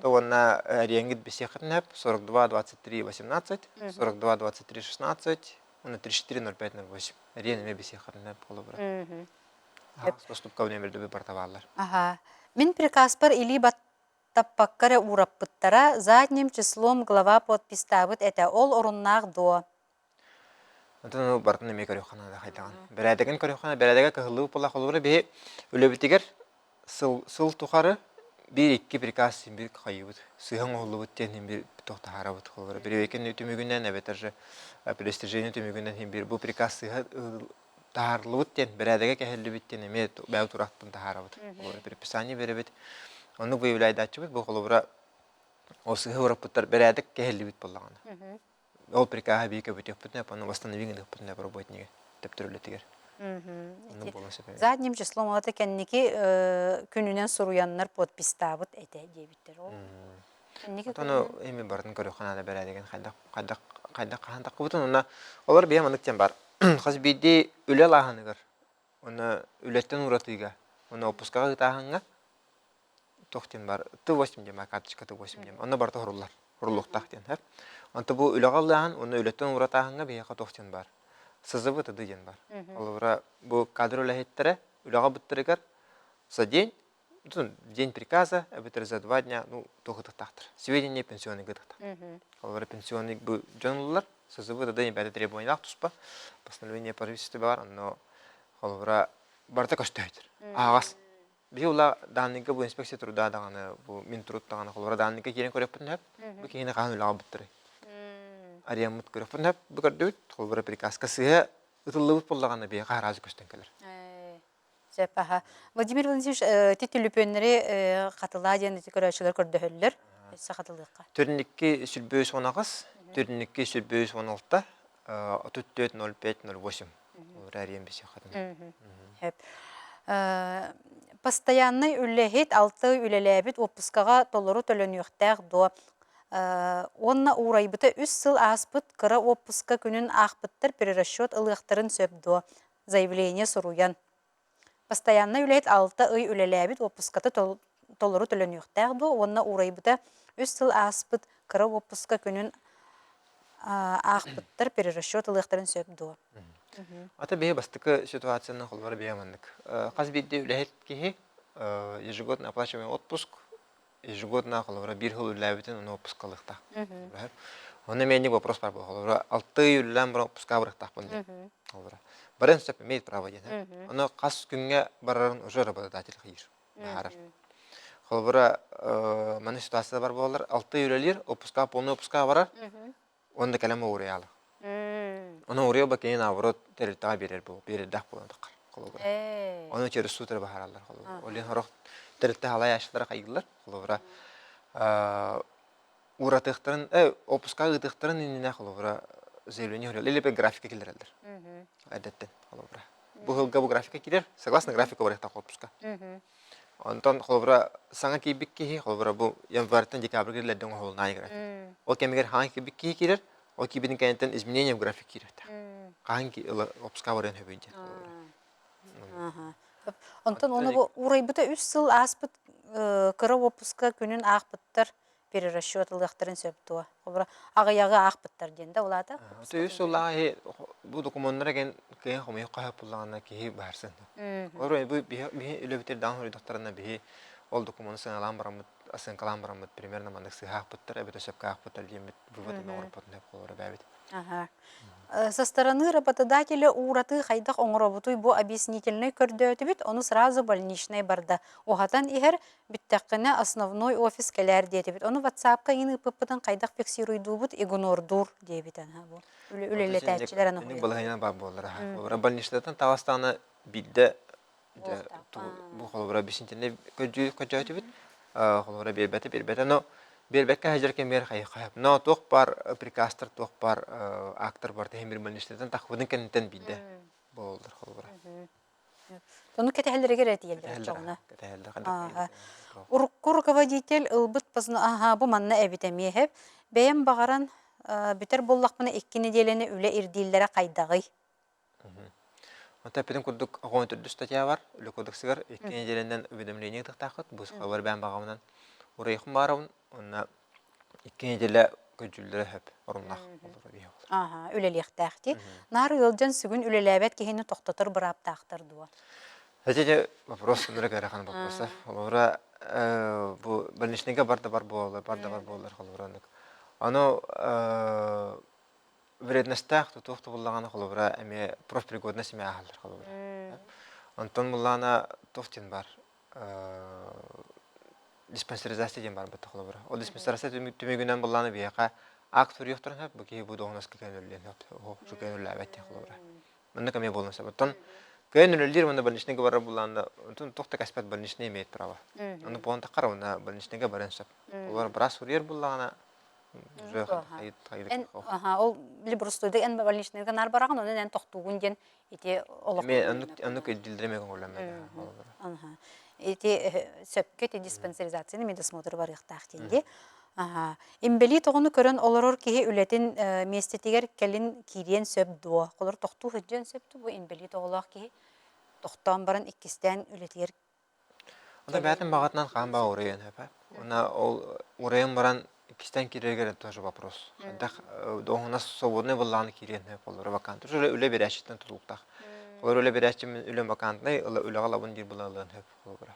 S4: То уонна эриэҥҥит бисиэххитин 42 23 18, 42 23 16, уонна 34 05 08. Эриэн эмиэ бисиэххитин холобура. Доступка нөмердүү барта бааллар.
S1: Аха. Мин приказпар илии баттаппакка эрэ уураппыттара, задним числом глава подпистаабыт этэ, ол оруннаах дуо?
S4: Онтон ол барытын эмиэ көрүөххэ наада хайдаҕын. Бэрээдэгин көрүөххэ наада. Бэрээдэгэ кыһыллыы буолла холобура биһи үлэбитигэр сыл сыл тухары биир-икки приказ син биир хайыыбыт. Сыыһа оҥоһуллубут диэн син биир туох таһаарабыт холобура. Бирибиэкин түмүгүнэн эбэтэр же перестижение түмүгүнэн син биир бу приказ сыыһа таһаарыллыбыт диэн бэрээдэгэ кэһиллибит диэн эмиэ бэйэ тураахтан таһаарабыт. Холобура предписание биэрэбит. Оннук выявляйдааччыбыт бу холобура ол сыыһа ураппыттар бэрээдэк кэһиллибит буоллаҕына. Ол приказы бии көбүтүөхпүтүнэ, ону восстанови гыныахпытына работнига төптөрүлэтигэр. Оннук буолуон сөп эбит.
S1: Задним числом олата кэнники күнүнэн суруйаннар подпистаабыт этэ диэбиттэр. Ол кэнники
S4: Отону эми барытын көрүөххэ наада бэрээдэгин хайдах хайдах хайдах хаһан таххыбытын уонна олор биһи маннык диэн бар. Хас биирдии үлэ лааһыныгар уонна үлэттэн уратыыга уонна отпускаҕа ыытааһыҥҥа туох диэн бар Т8 диэн бар карточка Т8 диэн онно барыта хоруллар хоруллуохтаах диэн сөп онто бу үлэҕэ ыллааһын уонна үлэттэн уратааһыҥҥа биһиэхэ туох диэн бар СЗВ ТД диэн бар холобура бу кадр үлэһиттэрэ үлэҕэ быттарыгар за день день приказа эбэтэр за 2 дня ну туох ытыктаахтар сведения пенсионный ытыктаах холобура пенсионный бу дьон ыллар СЗВ ТД бэйэтэ требованиялаах туспа постановление правительства бар онно холобура барыта көстөөтөр аһаҕас Биһи ула даанныйга бу инспекция труда даҕаны, бу Минтруд даҕаны холобура даанныйга киирэн көрүөхпүтүн сөп. Бу киһини хаһан үлэҕэ ылбыттарый? Арыйаммыт көрүөхпүтүн сөп. Бу көрдүбүт, холобура приказка сыыһа ытыллыбыт буоллаҕына биһиэхэ араас көстөн кэлэр.
S1: Сөп, аха. Владимир Владимирович, ити түлүпүөннэри хатылаа диэн ити көрөөччүлэр көрдөһөллөр. Өссө хатылыахха.
S4: Төрүннүкки сүрбүүс 18, төрүннүкки сүрбүүс 16, 34 05 08. Эрийэн бисиэххитин.
S1: Сөп. Постояннай үлэһит алты үлэлээбит уоппускаҕа толору төлөнүөхтээх дуо? Уонна уурайбыта үс сыл ааспыт кыра уоппуска күнүн аахпыттар перерасчет ылыахтарын сөп дуо? Заявление суруйан. Постояннай үлэһит алта ый үлэлээбит уоппуската толору төлөнүөхтээх дуо уонна уурайбыта үс сыл ааспыт кыра уоппуска күнүн аахпыттар перерасчет ылыахтарын сөп дуо?
S4: Ата биһи бастакы ситуацияны холбор биһи маннык. Хас биирдии үлэһит киһи ежегодно оплачиваемый отпуск ежегодно холобура биир сыл үлэлээбитин ону отпускалыахтаах. Онно эмиэ вопрос бар холобура алты ый үлэлээн баран отпуска барыахтаахпын диэн. Холобура барыан сөп имеет право диэн. Ону хас күҥҥэ барарын уже работодатель хайыыр баһаарар. Холобура манна ситуация бар буолар алты ый үлэлиир отпуска полный отпуска барар Уонна кэлэн уурайаалы. Ону уурайа ба кини наоборот тэрилтэҕэ биэрэр бу биэрэрдээх буолан таххар холобура. Ону через суд эрэ баһараллар холобура. Ол иһин сорох тэрилтэ халайааччылара хайыыллар холобура ууратыахтарын отпуска ыытыахтарын иннинэ холобура заявление хөрөллөр или графика киллэрэллэр. Эрдэттэн холобура. Бу сылга бу графика киирэр, согласно графика барыахтаах отпуска. Онтон холобура саҥа киирбит киһи, холобура бу январьтан декабрьга киирэллэрдэ оҥоһулунаа график. Ол кэмигэр хаһан киирбит киһи киирэр, ол киирбитин кэнниттэн изменение в график киирэр. Хаһан отпуска барыан сөбүй диэн холобура.
S1: Онтон ону бу уурайбыта үс сыл ааспыт кыра уоппуска күнүн аахпыттар. перерасчет ылыахтарын сөп дуо? Холобура, аҕыйаҕы аахпыттар диэн да улаата.
S4: Үс сыллааҕы иһи бу докумуоннара кэн кыайан хомуйуох хаһыат буллаҕына киһи баарсын. Олору бу биһи үлэбитир даҕан хоруйдахтарына биһи ол докумуону сыаналаан бараммыт, оценкалаан бараммыт примерно маннык сыһаахпыттар эбэтэр сөпкө аахпыттар диэммит вывод эмэ оҥорбутун сөп холобура бээбит.
S1: Ага. Со стороны работодателя уураты хайдах оҥоробутуй бу объяснительнай көрдөөтүбүт, ону сразу больничный барда. Уһатан иһэр, бүттэххинэ основной офис кэлээр диэтибит. Ону WhatsApp-ка иин ыыппыппытын хайдах фиксируйдуубут, игнордуур диэбит бу. Үлэлэтээччилэр аны
S4: Инник балаһыанньа баар буоллар. Холобура больничныйтан таҕыстаҕына биирдэ бу холобура бисинтини көрдөөтүбүт. Холобура биэрбэтэ биэрбэтэ но биэрбэккэ сылдьар кэмигэр хайыхха но туох баар приказтар туох баар актар бар тэһин бир больничныйтан тахпытын кэнниттэн биирдэ буолаллар холобура.
S1: Ону кэтэһэллэригэр этиэллэр оччоҕуна. Урукку руководитель ылбыт аһаа бу манна эбит эмиэ эһэп. Бэйэм баҕаран бүтэр буоллахпына икки нэдиэлэни үлэ ирдииллэрэ хайдаҕый?
S4: Онто эппитим курдук оҕону төрдүс статья бар үлэ кодексыгар икки нэдиэлэнэн уведомление ытыктааххыт бу сахалар бэйэм баҕабынан уруйахым баарабын уонна икки нэдиэлэ көдьүүллэрэ сөп оруннаах олоро биһи
S1: Ааһа, үлэлиэхтээх дии. Наар ыалдьан сүгүн үлэлээбэт киһини тохтотор бырааптаахтар дуо?
S4: Эти вопрос нурак ыарахан вопроса. Холобура бу больничныйга бар да бар буолар, бар да бар буолар холобура оннук. Ону вредностаах тутуох тубуллаҕына холобура эмиэ профпригодность эмиэ ааһаллар холобура. Онтон буллаҕына туох диэн бар диспансеризация диэн барбыт холобура. Ол диспансеризация түмүгүнэн буллаҕына биһиэхэ акт суруйуохтарын сөп, бу киһи бу дуоһунаска көнүллүөн сөп, көнүллээбэт диэн холобура. Маннык эмиэ буолуон сөп. Оттон кыайан үлэлиир уонна больничныйга барар буллаҕына, онтон туох да кэспэт больничный имеет право. Ону буолан таххар уонна больничныйга барыан сөп. Олор быраас суруйар буллаҕына,
S1: Эн ол били боростуойдук эн больничныйга наар бараҕын, онон эн тохтуугун диэн ити олох
S4: Оннук өйдүүллэрэ эмиэ көҥүллэммэт.
S1: Ити сөпкө ити диспансеризацияны медосмотр барыахтаах диэн дии. Имбэлиит оҕону көрөн олорор киһи үлэтин миэстэтигэр кэлин киириэн сөп дуо? Холор тохтуу сылдьыан сөп дуо бу имбэлиит оҕолоох киһи тохтоон баран иккистээн үлэтигэр
S4: Онто бэйэтин баҕатынан хаан баҕа уруйан сөп. Уонна ол уруйан баран иккистээн киирэригэр тоже вопрос. Хайдах дуоһунас свободный буоллаҕына киириэн сөп олору вакант. Уже үлэ биэрээччиттэн тутулуктаах. Олор үлэ биэрээччи мин үлэм вакантнай, үлэҕэ ылабын диир була ылыан сөп холобура.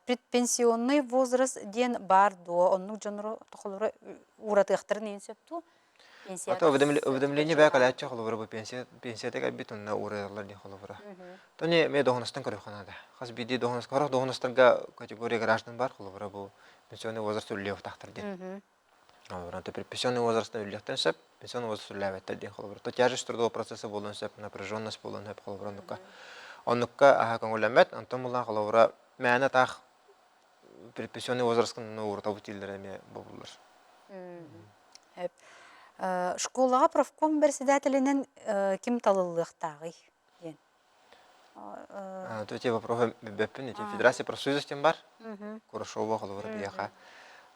S1: Предпенсионный возраст диэн баар дуо? Оннук дьоннору тохолоро ууратыахтарын иһин сөп дуу?
S4: Ата уведомление бээ кэлээччи холобура бу пенсия пенсията кэлбит онно уурайаллар диэн холобура. Тони эмиэ доһунастан көрүөххэ наада. Хас биирдии доһунас сорох доһунастарга категория граждан бар холобура бу пенсионный возраст үллүөхтаахтар диэн. Холобура пенсионный возрастан үллүөхтэн сөп, пенсионный возраст үллээбэттэр диэн холобура. То тяжесть трудового процесса буолуон сөп, напряженность буолуон сөп холобура оннукка. Оннукка аха көҥүллэммэт, онтон буллаан холобура мээнэ таах предпенсионный возрастка уурутабыт дииллэрэ эмиэ бобуллар.
S1: Школаҕа профком председателинэн ким талыллыахтааҕый диэн.
S4: То эти вопросы билбэппин. Эти Федерация профсоюзов диэн бар. Курашова холобура биһиэхэ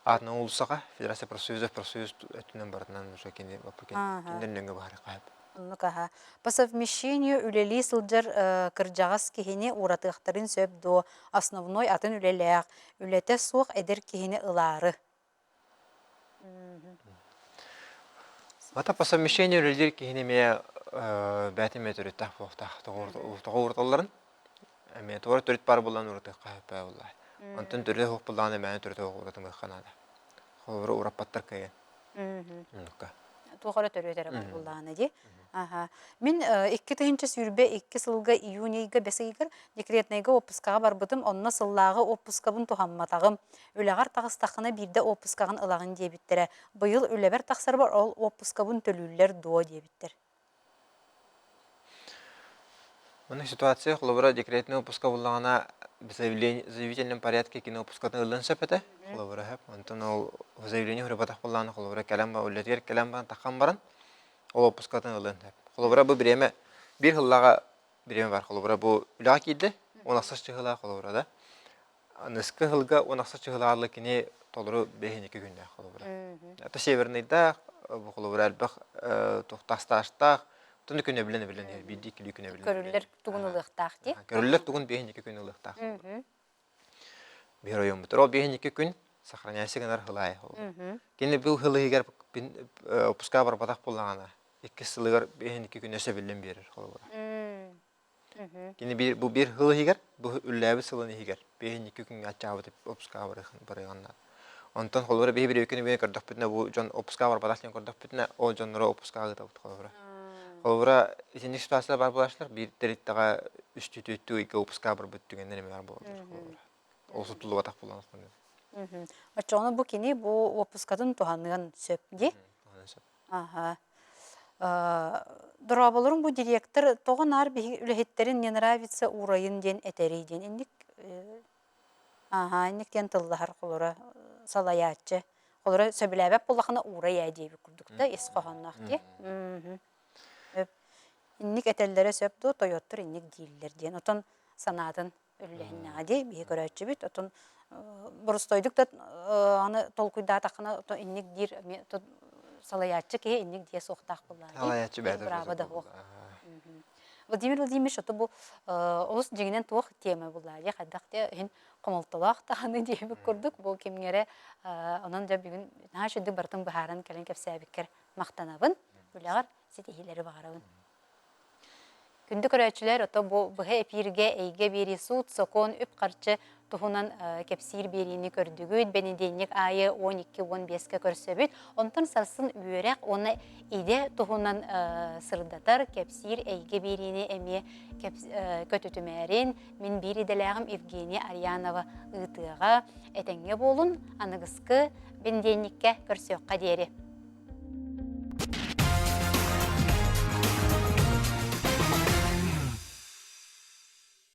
S4: аатынан уулуссаҕа Федерация профсоюзов профсоюз өттүнэн барытынан уже кини кинилэр нөҥүө баһарыахха сөп.
S1: Оннук аһа. По совмещению үлэлии сылдьар кырдьаҕас киһини ууратыахтарын сөп дуо? Основной атын үлэлээх, үлэтэ суох эдэр киһини ылаары.
S4: Ата по совмещению үлэлиир киһини эмиэ бэйэтин эмиэ төрүттээх буолуохтаах. Тоҕо ууруталларын эмиэ туора төрүт баар буолан уратыахха сөп буоллаа. Онтон төрүтэ суох буоллаҕына эмиэ төрүтэ суох уратымыахха наада. Холобура ураппаттар кыайан.
S1: Туох эрэ төрүөт эрэ бар буоллаҕына дии. Аха. Мин 2022 сылга июнь ыйга бэс ыйыгар декретнайга отпускаҕа барбытым, онно сыллааҕы отпускабын туһамматаҕым. Үлэҕэр таҕыстаххына биирдэ отпускаҕын ылаҕын диэбиттэрэ. Быйыл үлэбэр тахсарбар ол отпускабын төлүүллэр дуо диэбиттэр.
S4: Маннык ситуация холобура декретнэй отпуска буллаҕына заявительном порядке кини отпускатын ылыан сөп этэ. Холобура сөп. Онтон ол заявление суруйбатах буоллаҕына холобура кэлэн ба үлэтигэр кэлэн баран таххан баран ол отпускатын ылыан сөп. Холобура бу бириэмэ биир сыллааҕа бириэмэ бар. Холобура бу үлэҕэ киирдэ 18 чыһылаах холобура да. Аныскы сылга 18 чыһылаалы кини толору бэһиникки күннээх холобура. Это северныйдаах, бу холобура элбэх туохтаах стажтаах, туну күнэ билэн билэн иһэр, биирдии иккилии күнэ билэн.
S1: Көрүллэр тугун ылыахтаах дии.
S4: Көрүллэр тугун биэһиникки күн ылыахтаах. Биһир ойоммутар. Ол 52 күн сохраняйся гынар хылаай. Кини бу хыл иһигэр отпуска барбатах буоллаҕына, иккис сылыгар 52 күн өссө биллэн биэрэр холобура. Кини биир, бу биир хыл иһигэр, бу үллээбит сылын иһигэр 52 күҥҥэ аччаабыт отпуска барыаҕын Онтон холобура биһи биир күнү биир көрдөхпүтүнэ бу дьон отпуска барбатах диэн көрдөхпүтүнэ ол дьонноро отпуска ыытабыт холобура. Холобура итинник ситуация бар буолааччылар биир тэрилтэҕэ үстүү-түөртүү ыйга отпуска барбыт түгэннэр эмиэ бар буолаллар холобура. Ол сутуллубатах буолан
S1: Оччоҕуна бу кини бу уоппускатын туһаныан сөп дии?
S4: Туһаныан сөп.
S1: Аха. Дорооболорун бу директор тоҕо наар биһиги үлэһиттэрин не нравится уурайын диэн этэрий диэн инник Аһаа, инник диэн тыллаһар холоро салайааччы. Холоро сөбүлээбэт буоллахына уурай ээ диэбит курдук да ис хоһоонноох дии. Инник этэллэрэ сөп дуо, тойоттор инник дииллэр диэн. Отон санаатын үллэһиннэҕэ дии биһи көрөөччүбүт. Отон боростуойдук да аны толкуйдаатаххына инник диир салайааччы киһи инник диэ суохтаах буоллаҕа дии.
S4: Салайааччы бэйэтэ
S1: Браво да суох. Владимир Владимирович, ото бу олус дьиҥинэн туох тиэмэ буллаа дии хайдах дии иһин хомолтолоох даҕаны диэбит курдук бу кимҥэ онон дьэ бүгүн наһаа үчүгдүк барытын быһааран кэлэн кэпсээбиккэр махтанабын. Үлэҕэр ситиһиилэри баҕарабын. Күндү көрөөччүлэр, ото бу быһа эпииргэ эйгэ биэрии суут, сокуон, үп-харчы туһунан кэпсиир биэриини көрдүгүт. Бэнидиэнньик аайы 12-15-ке көрсөбүт. Онтон сарсын үөрэх уонна идэ туһунан сырдатар, кэпсиир эйгэ биэриини эмиэ көтүтүмээрин мин биир идэлээҕим Евгения Арьянова ыытыаҕа. Этэҥҥэ буолун, аныгыскы бэнидиэнньиккэ көрсүөххэ диэри.